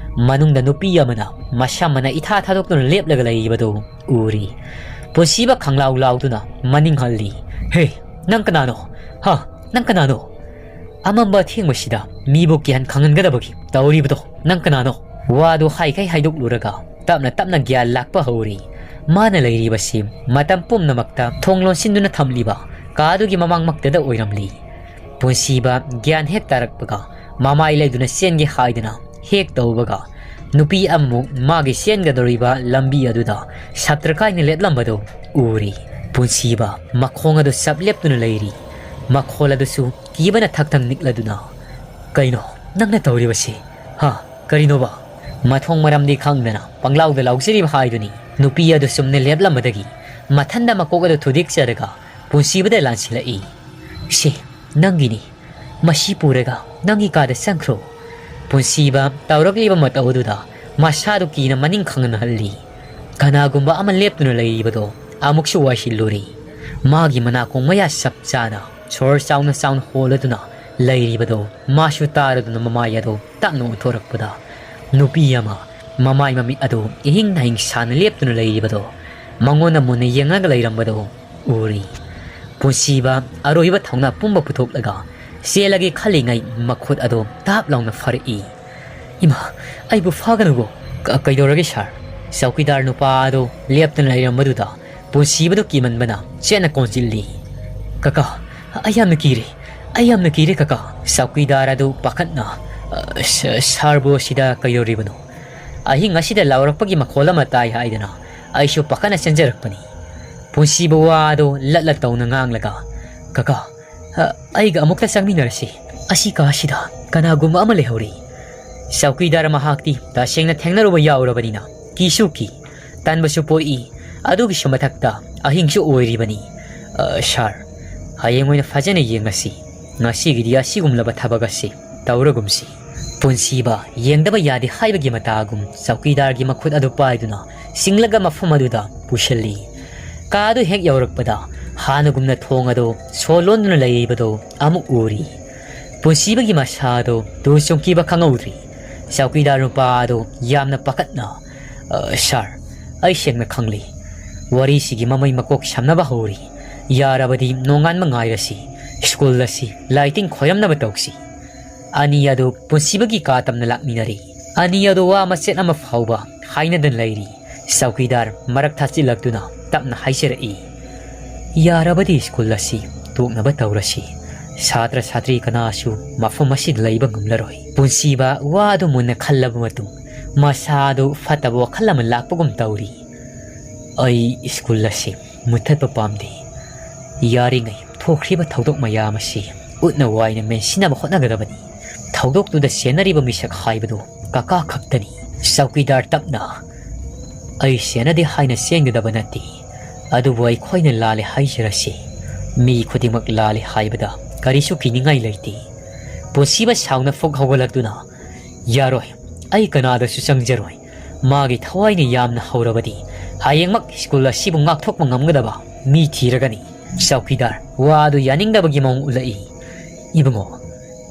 ꯃꯅꯨꯡꯗ ꯅꯨꯄꯤ ꯑꯃꯅ ꯃꯁꯝ ꯃꯅꯥ ꯏꯊꯥ ꯊꯥꯗꯣꯛꯇꯨꯅ ꯂꯦꯞꯂꯒ ꯂꯩꯔꯤꯕꯗꯨ ꯎꯔꯤ꯫ ꯄꯨꯟꯁꯤꯕ ꯈꯪꯂꯥꯎ ꯂꯥꯎꯗꯨꯅ ꯃꯅꯤꯡ ꯍꯜꯂꯤ꯫ "ꯍꯦ, ꯅꯪ ꯀꯅꯥꯅꯣ? ꯍꯥ? ꯅꯪ ꯀꯅꯥꯅꯣ? ꯑꯃꯝꯕ ꯑꯊꯦꯡꯕꯁꯤꯗ ꯃꯤꯕꯨ ꯀꯤꯍꯟ ꯈꯪꯍꯟꯒꯗꯕꯒꯤ ꯇꯧꯔꯤꯕꯗꯣ ꯅꯪ ꯀꯅꯥꯅꯣ?" ꯋꯥꯗꯨ ꯍꯥꯏꯈꯩ ꯍꯥꯏꯗꯣꯛꯂꯨꯔꯒ ꯇꯞꯅ ꯇꯞꯅ ꯒ꯭ꯌꯥꯟ ꯂꯥꯛꯄ ꯍꯧꯔꯤ꯫ ꯃꯥꯅ ꯂꯩꯔꯤꯕꯁꯤ ꯃꯇꯝ ꯄꯨꯝꯅꯃꯛꯇ ꯊꯣꯡ ꯂꯣꯟꯁꯤꯟꯗꯨꯅ ꯊꯝꯂꯤꯕ ꯀꯥꯗꯨꯒꯤ ꯃꯃꯥꯡꯃꯛꯇꯗ ꯑꯣꯏꯔꯝꯂꯤ꯫ ꯄꯨꯟꯁꯤꯕ ꯒ꯭ꯌꯥꯟ ꯍꯦꯛ ꯇꯥꯔꯛꯄꯒ ꯃꯃꯥꯏ ꯂꯩꯗꯨꯅ ꯆꯦꯟꯒꯦ ꯍꯥꯏꯗꯨꯅ ꯍꯦꯛ ꯇꯧꯕꯒ ꯅꯨꯄꯤ ꯑꯃꯃꯨꯛ ꯃꯥꯒꯤ ꯆꯦꯟꯒꯗꯧꯔꯤꯕ ꯂꯝꯕꯤ ꯑꯗꯨꯗ ꯁꯥꯇ꯭ꯔ ꯀꯥꯏꯅ ꯂꯦꯞꯂꯝꯕꯗꯨ ꯎꯔꯤ꯫ ꯄꯨꯟꯁꯤꯕ ꯃꯈꯣꯡ ꯑꯗꯨ ꯆꯞ ꯂꯦꯞꯇꯨꯅ ꯂꯩꯔꯤ꯫ ꯃꯈꯣꯜ ꯑꯗꯨꯁꯨ ꯀꯤꯕꯅ ꯊꯛ ꯊꯛ ꯅꯤꯛꯂꯗꯨꯅ, "ꯀꯩꯅꯣ ꯅꯪꯅ ꯇꯧꯔꯤꯕꯁꯤ? ꯍꯥ? ꯀꯔꯤꯅꯣꯕ?" ꯃꯊꯣꯡ ꯃꯔꯝꯗꯤ ꯈꯪꯗꯅ ꯄꯪꯂꯥꯎꯗ ꯂꯥꯎꯖꯔꯤꯕ ꯍꯥꯏꯗꯨꯅꯤ꯫ ꯅꯨꯄꯤ ꯑꯗꯨ ꯆꯨꯝꯅ ꯂꯦꯞꯂꯝꯕꯗꯒꯤ ꯃꯊꯟꯗ ꯃꯀꯣꯛ ꯑꯗꯨ ꯊꯨꯗꯦꯛꯆꯔꯒ ꯄꯨꯟꯁꯤꯕꯗ ꯂꯥꯟꯁꯤꯜꯂꯛꯏ꯫ "ꯁꯦ, ꯅꯪꯒꯤꯅꯤ꯫ ꯃꯁꯤ ꯄꯨꯔꯒ ꯅꯪꯒꯤ ꯀꯥꯗ ꯆꯪꯈ꯭ꯔꯣ꯫" ꯄꯨꯟꯁꯤꯕ ꯇꯧꯔꯛꯂꯤꯕ ꯃꯇꯧ ꯑꯗꯨꯗ ꯃꯁꯥꯗꯨ ꯀꯤꯅ ꯃꯅꯤꯡ ꯈꯪꯍꯟꯍꯜꯂꯤ꯫ ꯀꯅꯥꯒꯨꯝꯕ ꯑꯃ ꯂꯦꯞꯇꯨꯅ ꯂꯩꯔꯤꯕꯗꯣ ꯑꯃꯨꯛꯁꯨ ꯋꯥꯏꯁꯤꯜꯂꯨꯔꯤ꯫ ꯃꯥꯒꯤ ꯃꯅꯥꯀꯣꯡ ꯃꯌꯥ ꯆꯞ ꯆꯥꯅ ꯁꯣꯔ ꯆꯥꯎꯅ ꯆꯥꯎꯅ ꯍꯣꯜꯂꯗꯨꯅ ꯂꯩꯔꯤꯕꯗꯣ ꯃꯥꯁꯨ ꯇꯥꯔꯗꯨꯅ ꯃꯃꯥꯏ ꯑꯗꯨ ꯇꯞꯅ ꯑꯣꯟꯊꯣꯔꯛꯄꯗ, ꯅꯨꯄꯤ ꯑꯃ ꯃꯃꯥꯏ ꯃꯃꯤꯠ ꯑꯗꯨ ꯏꯍꯤꯡ ꯅꯥꯍꯤꯡ ꯁꯥꯅ ꯂꯦꯞꯇꯨꯅ ꯂꯩꯔꯤꯕꯗꯣ, ꯃꯉꯣꯟꯗ ꯃꯨꯟꯅ ꯌꯦꯡꯂꯒ ꯂꯩꯔꯝꯕꯗꯣ ꯎꯔꯤ꯫ ꯄꯨꯟꯁꯤꯕ ꯑꯔꯣꯏꯕ ꯊꯧꯅꯥ ꯄꯨꯝꯕ ꯄꯨꯊꯣꯛꯂꯒ ꯆꯦꯜꯂꯒꯦ ꯈꯜꯂꯤꯉꯩ ꯃꯈꯨꯠ ꯑꯗꯣ ꯇꯥꯞ ꯂꯥꯎꯅ ꯐꯥꯔꯛꯏ꯫ "ꯏꯃꯥ, ꯑꯩꯕꯨ ꯐꯥꯒꯅꯨꯀꯣ!" "ꯀ-, ꯀꯩꯗꯧꯔꯒꯦ ꯁꯥꯔ?" ꯆꯧꯀꯤꯗꯥꯔ ꯅꯨꯄꯥ ꯑꯗꯣ ꯂꯦꯞꯇꯨꯅ ꯂꯩꯔꯝꯕꯗꯨꯗ ꯄꯨꯟꯁꯤꯕꯗꯨ ꯀꯤꯃꯟꯕꯅ ꯆꯦꯠꯅ ꯀꯣꯟꯁꯤꯜꯂꯤ꯫ "ꯀꯀꯥ, ꯑꯩ ꯌꯥꯝꯅ ꯀꯤꯔꯦ, ꯑꯩ ꯌꯥꯝꯅ ꯀꯤꯔꯦ ꯀꯀꯥ꯫" ꯆꯧꯀꯤꯗꯥꯔ ꯑꯗꯨ ꯄꯥꯈꯠꯅ, "ꯑ, ꯁ-, ꯁꯥꯔꯕꯨ ꯑꯁꯤꯗ ꯀꯩꯗꯧꯔꯤꯕꯅꯣ? ꯑꯍꯤꯡ ꯑꯁꯤꯗ ꯂꯥꯎꯔꯛꯄꯒꯤ ꯃꯈꯣꯜ ꯑꯃ ꯇꯥꯏ ꯍꯥꯏꯗꯅ ꯑꯩꯁꯨ ꯄꯥꯈꯠꯅ ꯆꯦꯟꯖꯔꯛꯄꯅꯤ꯫" ꯄꯨꯟꯁꯤꯕ ꯋꯥ ꯑꯗꯨ ꯂꯠꯂ ꯇꯧꯅ ꯉꯥꯡꯂꯒ, "ꯀꯀꯥ, ꯑ, ꯑꯩꯒ ꯑꯃꯨꯛꯇ ꯆꯪꯃꯤꯟꯅꯔꯁꯤ꯫ ꯑꯁꯤ ꯀꯥꯁꯤꯗ ꯀꯅꯥꯒꯨꯝꯕ ꯑꯃ ꯂꯩꯍꯧꯔꯤ꯫" ꯆꯧꯀꯤꯗꯥꯔ ꯃꯍꯥꯛꯇꯤ ꯇꯁꯦꯡꯅ ꯊꯦꯡꯅꯔꯨꯕ ꯌꯥꯎꯔꯕꯅꯤꯅ ꯀꯤꯁꯨ ꯀꯤ, ꯇꯟꯕꯁꯨ ꯄꯣꯛꯏ꯫ ꯑꯗꯨꯒꯤꯁꯨ ꯃꯊꯛꯇ ꯑꯍꯤꯡꯁꯨ ꯑꯣꯏꯔꯤꯕꯅꯤ꯫ "ꯑ, ꯁꯥꯔ, ꯍꯌꯦꯡ ꯑꯣꯏꯅ ꯐꯖꯅ ꯌꯦꯡꯉꯁꯤ꯫ ꯉꯁꯤꯒꯤꯗꯤ ꯑꯁꯤꯒꯨꯝꯂꯕ ꯊꯕꯛ ꯑꯁꯤ ꯇꯧꯔꯒꯨꯝꯁꯤ꯫" ꯄꯨꯟꯁꯤꯕ ꯌꯦꯡꯗꯕ ꯌꯥꯗꯦ ꯍꯥꯏꯕꯒꯤ ꯃꯇꯥꯒꯨꯝ ꯆꯧꯀꯤꯗꯥꯔꯒꯤ ꯃꯈꯨꯠ ꯑꯗꯨ ꯄꯥꯏꯗꯨꯅ ꯆꯤꯡꯂꯒ ꯃꯐꯝ ꯑꯗꯨꯗ ꯄꯨꯁꯤꯜꯂꯤ꯫ ꯀꯥ ꯑꯗꯨ ꯍꯦꯛ ꯌꯧꯔꯛꯄꯗ ꯍꯥꯟꯅꯒꯨꯝꯅ ꯊꯣꯡ ꯑꯗꯨ ꯁꯣ ꯂꯣꯟꯗꯨꯅ ꯂꯩꯔꯤꯕꯗꯨ ꯑꯃꯨꯛ ꯎꯔꯤ꯫ ꯄꯨꯟꯁꯤꯕꯒꯤ ꯃꯁꯥ ꯑꯗꯨ ꯇꯨ ꯆꯨꯝꯈꯤꯕ ꯈꯪꯍꯧꯗ꯭ꯔꯤ꯫ ꯆꯧꯀꯤꯗꯥꯔ ꯅꯨꯄꯥ ꯑꯗꯨ ꯌꯥꯝꯅ ꯄꯥꯈꯠꯅ, "ꯑ, ꯁꯥꯔ, ꯑꯩ ꯁꯦꯡꯅ ꯈꯪꯂꯤ꯫ ꯋꯥꯔꯤꯁꯤꯒꯤ ꯃꯃꯩ ꯃꯀꯣꯛ ꯁꯝꯅꯕ ꯍꯧꯔꯤ꯫ ꯌꯥꯔꯕꯗꯤ ꯅꯣꯡꯉꯥꯟꯕ ꯉꯥꯏꯔꯁꯤ꯫ ꯁ꯭ꯀꯨꯜ ꯑꯁꯤ ꯂꯥꯏꯇꯤꯡ ꯈꯣꯏꯔꯝꯅꯕ ꯇꯧꯁꯤ꯫" ꯑꯅꯤ ꯑꯗꯨ ꯄꯨꯟꯁꯤꯕꯒꯤ ꯀꯥ ꯇꯝꯅ ꯂꯥꯛꯃꯤꯟꯅꯔꯤ꯫ ꯑꯅꯤ ꯑꯗꯨ ꯋꯥ ꯃꯆꯦꯠ ꯑꯃ ꯐꯥꯎꯕ ꯍꯥꯏꯅꯗꯅ ꯂꯩꯔꯤ꯫ ꯆꯧꯀꯤꯗꯥꯔ ꯃꯔꯛ ꯊꯥꯆꯤꯜꯂꯛꯇꯨꯅ ꯇꯞꯅ ꯍꯥꯏꯖꯔꯛꯏ, "ꯌꯥꯔꯕꯗꯤ ꯁ꯭ꯀꯨꯜ ꯑꯁꯤ ꯇꯣꯛꯅꯕ ꯇꯧꯔꯁꯤ꯫ ꯁꯥꯇ꯭ꯔ ꯁꯥꯇ꯭ꯔꯤ ꯀꯅꯥꯁꯨ ꯃꯐꯝ ꯑꯁꯤꯗ ꯂꯩꯕ ꯉꯝꯂꯔꯣꯏ꯫" ꯄꯨꯟꯁꯤꯕ ꯋꯥ ꯑꯗꯨ ꯃꯨꯟꯅ ꯈꯜꯂꯕ ꯃꯇꯨꯡ ꯃꯁꯥ ꯑꯗꯨ ꯐꯠꯇꯕ ꯋꯥꯈꯜ ꯑꯃ ꯂꯥꯛꯄꯒꯨꯝ ꯇꯧꯔꯤ꯫ "ꯑꯩ ꯁ꯭ꯀꯨꯜ ꯑꯁꯤ ꯃꯨꯠꯊꯠꯄ ꯄꯥꯝꯗꯦ꯫ ꯌꯥꯔꯤꯉꯩ ꯊꯣꯛꯈ꯭ꯔꯤꯕ ꯊꯧꯗꯣꯛ ꯃꯌꯥꯝ ꯑꯁꯤ ꯎꯠꯅ ꯋꯥꯏꯅ ꯃꯦꯟꯁꯤꯟꯅꯕ ꯍꯣꯠꯅꯒꯗꯕꯅꯤ꯫ ꯊꯧꯗꯣꯛꯇꯨꯗ ꯁꯦꯟꯅꯔꯤꯕ ꯃꯤꯁꯛ ꯍꯥꯏꯕꯗꯨ ꯀꯀꯥ ꯈꯛꯇꯅꯤ꯫" ꯆꯧꯀꯤꯗꯥꯔ ꯇꯞꯅ, "ꯑꯩ ꯁꯦꯟꯅꯗꯦ ꯍꯥꯏꯅ ꯆꯦꯟꯒꯗꯕ ꯅꯠꯇꯦ, ꯑꯗꯨꯕꯨ ꯑꯩꯈꯣꯏꯅ ꯂꯥꯜꯂꯦ ꯍꯥꯏꯖꯔꯁꯤ꯫ ꯃꯤ ꯈꯨꯗꯤꯡꯃꯛ ꯂꯥꯜꯂꯤ ꯍꯥꯏꯕꯗ ꯀꯔꯤꯁꯨ ꯀꯤꯅꯤꯡꯉꯥꯏ ꯂꯩꯇꯦ꯫ ꯄꯨꯟꯁꯤꯕ ꯁꯥꯎꯅ ꯐꯨꯛ ꯍꯧꯒꯠꯂꯛꯇꯨꯅ, "ꯌꯥꯔꯣꯏ, ꯑꯩ ꯀꯅꯥꯗꯁꯨ ꯆꯪꯖꯔꯣꯏ꯫ ꯃꯥꯒꯤ ꯊꯋꯥꯏꯅ ꯌꯥꯝꯅ ꯍꯧꯔꯕꯗꯤ ꯍꯌꯦꯡꯃꯛ ꯁ꯭ꯀꯨꯜ ꯑꯁꯤꯕꯨ ꯉꯥꯛꯊꯣꯛꯄ ꯉꯝꯒꯗꯕ ꯃꯤ ꯊꯤꯔꯒꯅꯤ꯫" ꯆꯧꯀꯤꯗꯥꯔ ꯋꯥ ꯑꯗꯨ ꯌꯥꯅꯤꯡꯗꯕꯒꯤ ꯃꯑꯣꯡ ꯎꯠꯂꯛꯏ꯫ "ꯏꯕꯨꯡꯉꯣ,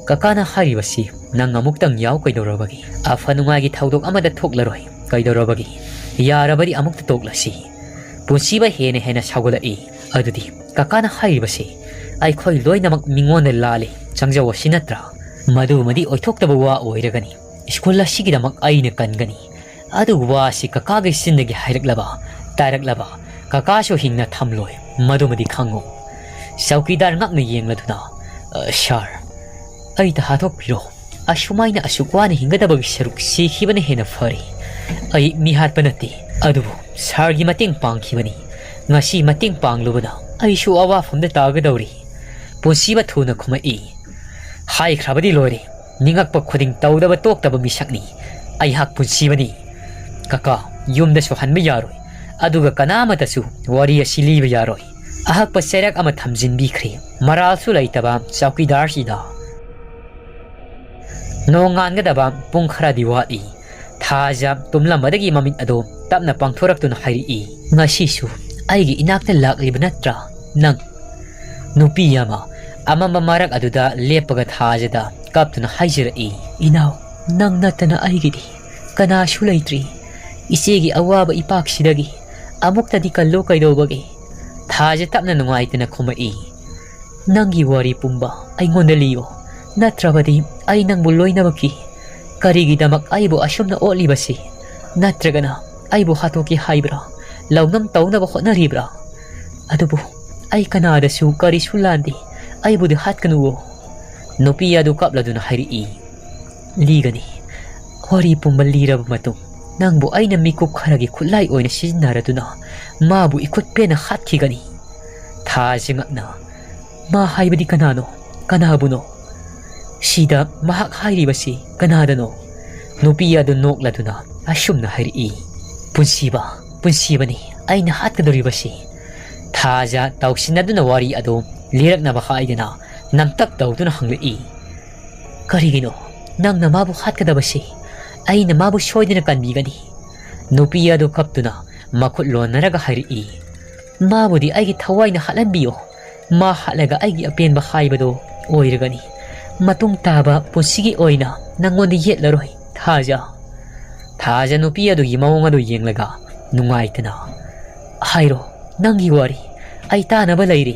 ꯀꯀꯥꯅ ꯍꯥꯏꯔꯤꯕꯁꯤ ꯅꯪ ꯑꯃꯨꯛꯇꯪ ꯌꯥꯎ ꯀꯩꯗꯧꯔꯕꯒꯦ? ꯑꯐ ꯅꯨꯡꯉꯥꯏꯒꯤ ꯊꯧꯗꯣꯛ ꯑꯃꯗ ꯊꯣꯛꯂꯔꯣꯏ ꯀꯩꯗꯧꯔꯕꯒꯦ? ꯌꯥꯔꯕꯗꯤ ꯑꯃꯨꯛꯇ ꯇꯣꯛꯂꯁꯤ꯫" ꯄꯨꯟꯁꯤꯕ ꯍꯦꯟꯅ ꯍꯦꯟꯅ ꯁꯥꯎꯒꯠꯂꯛꯏ꯫ "ꯑꯗꯨꯗꯤ ꯀꯀꯥꯅ ꯍꯥꯏꯔꯤꯕꯁꯤ ꯑꯩꯈꯣꯏ ꯂꯣꯏꯅꯃꯛ ꯃꯤꯉꯣꯟꯗ ꯂꯥꯜꯂꯤ ꯆꯪꯖꯧ ꯑꯁꯤ ꯅꯠꯇ꯭ꯔꯥ? ꯃꯗꯨꯃꯗꯤ ꯑꯣꯏꯊꯣꯛꯇꯕ ꯋꯥ ꯑꯣꯏꯔꯒꯅꯤ꯫ ꯁ꯭ꯀꯨꯜ ꯑꯁꯤꯒꯤꯗꯃꯛ ꯑꯩꯅ ꯀꯟꯒꯅꯤ꯫ ꯑꯗꯨ ꯋꯥ ꯑꯁꯤ ꯀꯀꯥꯒꯤ ꯆꯤꯟꯗꯒꯤ ꯍꯥꯏꯔꯛꯂꯕ, ꯇꯥꯔꯛꯂꯕ, ꯀꯀꯥꯁꯨ ꯍꯤꯡꯅ ꯊꯝꯂꯣꯏ, ꯃꯗꯨꯃꯗꯤ ꯈꯪꯉꯨ꯫" ꯆꯧꯀꯤꯗꯥꯔ ꯉꯛꯅ ꯌꯦꯡꯂꯗꯨꯅ, "ꯑ, ꯁꯥꯔ, ꯑꯩ ꯊꯥꯗꯣꯛꯄꯤꯔꯣ꯫ ꯑꯁꯨꯃꯥꯏꯅ ꯑꯁꯨꯛ ꯋꯥꯅ ꯍꯤꯡꯒꯗꯕꯒꯤ ꯁꯔꯨꯛ ꯁꯤꯈꯤꯕꯅ ꯍꯦꯟꯅ ꯐꯔꯦ꯫ ꯑꯩ ꯃꯤ ꯍꯥꯠꯄ ꯅꯠꯇꯦ, ꯑꯗꯨꯕꯨ ꯁꯥꯔꯒꯤ ꯃꯇꯦꯡ ꯄꯥꯡꯈꯤꯕꯅꯤ꯫ ꯉꯁꯤ ꯃꯇꯦꯡ ꯄꯥꯡꯂꯨꯕꯅ ꯑꯩꯁꯨ ꯑꯋꯥꯐꯝꯗ ꯇꯥꯒꯗꯧꯔꯤ꯫" ꯄꯨꯟꯁꯤꯕ ꯊꯨꯅ ꯈꯨꯝꯃꯛꯏ꯫ "ꯍꯥꯏꯈ꯭ꯔꯕꯗꯤ ꯂꯣꯏꯔꯦ꯫ ꯅꯤꯡꯉꯛꯄ ꯈꯨꯗꯤꯡ ꯇꯧꯗꯕ ꯇꯣꯛꯇꯕ ꯃꯤꯁꯛꯅꯤ꯫ ꯑꯩꯍꯥꯛ ꯄꯨꯟꯁꯤꯕꯅꯤ꯫ ꯀꯀꯥ, ꯌꯨꯝꯗꯁꯨ ꯍꯟꯕ ꯌꯥꯔꯣꯏ꯫ ꯑꯗꯨꯒ ꯀꯅꯥꯃꯠꯇꯁꯨ ꯋꯥꯔꯤ ꯑꯁꯤ ꯂꯤꯕ ꯌꯥꯔꯣꯏ꯫" ꯑꯍꯛꯄ ꯆꯩꯔꯛ ꯑꯃ ꯊꯝꯖꯤꯟꯕꯤꯈ꯭ꯔꯦ ꯃꯔꯥꯜꯁꯨ ꯂꯩꯇꯕ ꯆꯧꯀꯤꯗꯥꯔꯁꯤꯗ꯫ ꯅꯣꯡꯉꯥꯟꯒꯗꯕ ꯄꯨꯡ ꯈꯔꯗꯤ ꯋꯥꯠꯂꯤ꯫ ꯊꯥꯖ ꯇꯨꯝꯂꯝꯕꯗꯒꯤ ꯃꯃꯤꯠ ꯑꯗꯨ ꯇꯞꯅ ꯄꯥꯡꯊꯣꯔꯛꯇꯨꯅ ꯍꯥꯏꯔꯛꯏ, "ꯉꯁꯤꯁꯨ ꯑꯩꯒꯤ ꯏꯅꯥꯛꯇ ꯂꯥꯛꯂꯤꯕ ꯅꯠꯇ꯭ꯔꯥ ꯅꯪ?" ꯅꯨꯄꯤ ꯑꯃ ꯑꯃꯝꯕ ꯃꯔꯛ ꯑꯗꯨꯗ ꯂꯦꯞꯄꯒ ꯊꯥꯖꯗ ꯀꯞꯇꯨꯅ ꯍꯥꯏꯖꯔꯛꯏ, "ꯏꯅꯥꯎ, ꯅꯪ ꯅꯠꯇꯅ ꯑꯩꯒꯤꯗꯤ ꯀꯅꯥꯁꯨ ꯂꯩꯇ꯭ꯔꯤ꯫ ꯏꯆꯦꯒꯤ ꯑꯋꯥꯕ ꯏꯄꯥꯛꯁꯤꯗꯒꯤ ꯑꯃꯨꯛꯇꯗꯤ ꯀꯜꯂꯣ ꯀꯩꯗꯧꯕꯒꯦ?" ꯊꯥꯖ ꯇꯞꯅ ꯅꯨꯡꯉꯥꯏꯇꯅ ꯈꯨꯝꯃꯛꯏ, "ꯅꯪꯒꯤ ꯋꯥꯔꯤ ꯄꯨꯝꯕ ꯑꯩꯉꯣꯟꯗ ꯂꯤꯌꯣ, ꯅꯠꯇ꯭ꯔꯕꯗꯤ ꯑꯩ ꯅꯪꯕꯨ ꯂꯣꯏꯅꯃꯛꯀꯤ꯫ ꯀꯔꯤꯒꯤꯗꯃꯛ ꯑꯩꯕꯨ ꯑꯁꯨꯝꯅ ꯑꯣꯠꯂꯤꯕꯁꯤ? ꯅꯠꯇ꯭ꯔꯒꯅ ꯑꯩꯕꯨ ꯍꯥꯠꯇꯣꯛꯀꯦ ꯍꯥꯏꯕ꯭ꯔꯥ? ꯂꯧꯅꯝ ꯇꯧꯅꯕ ꯍꯣꯠꯅꯔꯤꯕ꯭ꯔꯥ? ꯑꯗꯨꯕꯨ ꯑꯩ ꯀꯅꯥꯗꯁꯨ ꯀꯔꯤꯁꯨ ꯂꯥꯟꯗꯦ꯫ ꯑꯩꯕꯨꯗꯤ ꯍꯥꯠꯀꯅꯨꯋꯣ꯫" ꯅꯨꯄꯤ ꯑꯗꯨ ꯀꯞꯂꯗꯨꯅ ꯍꯥꯏꯔꯛꯏ, "ꯂꯤꯒꯅꯤ꯫ ꯋꯥꯔꯤ ꯄꯨꯝꯕ ꯂꯤꯔꯕ ꯃꯇꯨꯡ ꯅꯪꯕꯨ ꯑꯩꯅ ꯃꯤꯀꯨꯞ ꯈꯔꯒꯤ ꯈꯨꯠꯂꯥꯏ ꯑꯣꯏꯅ ꯁꯤꯖꯤꯟꯅꯔꯗꯨꯅ ꯃꯥꯕꯨ ꯏꯈꯨꯠ ꯄꯦꯟꯅ ꯍꯥꯠꯈꯤꯒꯅꯤ꯫" ꯊꯥꯖ ꯉꯛꯅ, "ꯃꯥ ꯍꯥꯏꯕꯗꯤ ꯀꯅꯥꯅꯣ? ꯀꯅꯥꯕꯨꯅꯣ?" ꯁꯤꯗ ꯃꯍꯥꯛ ꯍꯥꯏꯔꯤꯕꯁꯤ ꯀꯅꯥꯗꯅꯣ? ꯅꯨꯄꯤ ꯑꯗꯨ ꯅꯣꯛꯂꯗꯨꯅ ꯑꯁꯨꯝꯅ ꯍꯥꯏꯔꯛꯏ, "ꯄꯨꯟꯁꯤꯕ, ꯄꯨꯟꯁꯤꯕꯅꯤ ꯑꯩꯅ ꯍꯥꯠꯀꯗꯧꯔꯤꯕꯁꯤ꯫" ꯊꯥ ꯊꯥꯖ ꯇꯧꯁꯤꯟꯅꯗꯨꯅ ꯋꯥꯔꯤ ꯑꯗꯨ ꯂꯤꯔꯛꯅꯕ ꯍꯥꯏꯗꯨꯅ ꯅꯝꯇꯛ ꯇꯧꯗꯨꯅ ꯍꯪꯂꯛꯏ꯫ "ꯀꯔꯤꯒꯤꯅꯣ ꯅꯪꯅ ꯃꯥꯕꯨ ꯍꯥꯠꯀꯗꯕꯁꯤ? ꯑꯩꯅ ꯃꯥꯕꯨ ꯁꯣꯏꯗꯅ ꯀꯟꯕꯤꯒꯅꯤ꯫" ꯅꯨꯄꯤ ꯑꯗꯨ ꯀꯞꯇꯨꯅ ꯃꯈꯨꯠ ꯂꯣꯟꯅꯔꯒ ꯍꯥꯏꯔꯛꯏ꯫ "ꯃꯥꯕꯨꯗꯤ ꯑꯩꯒꯤ ꯊꯋꯥꯏꯅ ꯍꯥꯠꯍꯟꯕꯤꯌꯣ꯫ ꯃꯥ ꯍꯥꯠꯂꯒ ꯑꯩꯒꯤ ꯑꯄꯦꯟꯕ ꯍꯥꯏꯕꯗꯣ ꯑꯣꯏꯔꯒꯅꯤ꯫ ꯃꯇꯨꯡ ꯇꯥꯕ ꯄꯨꯟꯁꯤꯒꯤ ꯑꯣꯏꯅ ꯅꯪꯉꯣꯟꯗ ꯌꯦꯠꯂꯔꯣꯏ, ꯊꯥꯖ꯫" ꯊꯥꯖ ꯅꯨꯄꯤ ꯑꯗꯨꯒꯤ ꯃꯑꯣꯡ ꯑꯗꯨ ꯌꯦꯡꯂꯒ ꯅꯨꯡꯉꯥꯏꯇꯅ, "ꯍꯥꯏꯔꯣ, ꯅꯪꯒꯤ ꯋꯥꯔꯤ, ꯑꯩ ꯇꯥꯅꯕ ꯂꯩꯔꯤ꯫"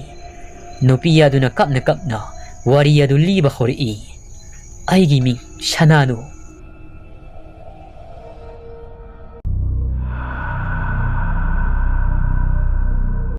ꯅꯨꯄꯤ ꯑꯗꯨꯅ ꯀꯞꯅ ꯀꯞꯅ ꯋꯥꯔꯤ ꯑꯗꯨ ꯂꯤꯕ ꯍꯧꯔꯛꯏ꯫ "ꯑꯩꯒꯤ ꯃꯤꯡ ꯁꯅꯥꯅꯨ꯫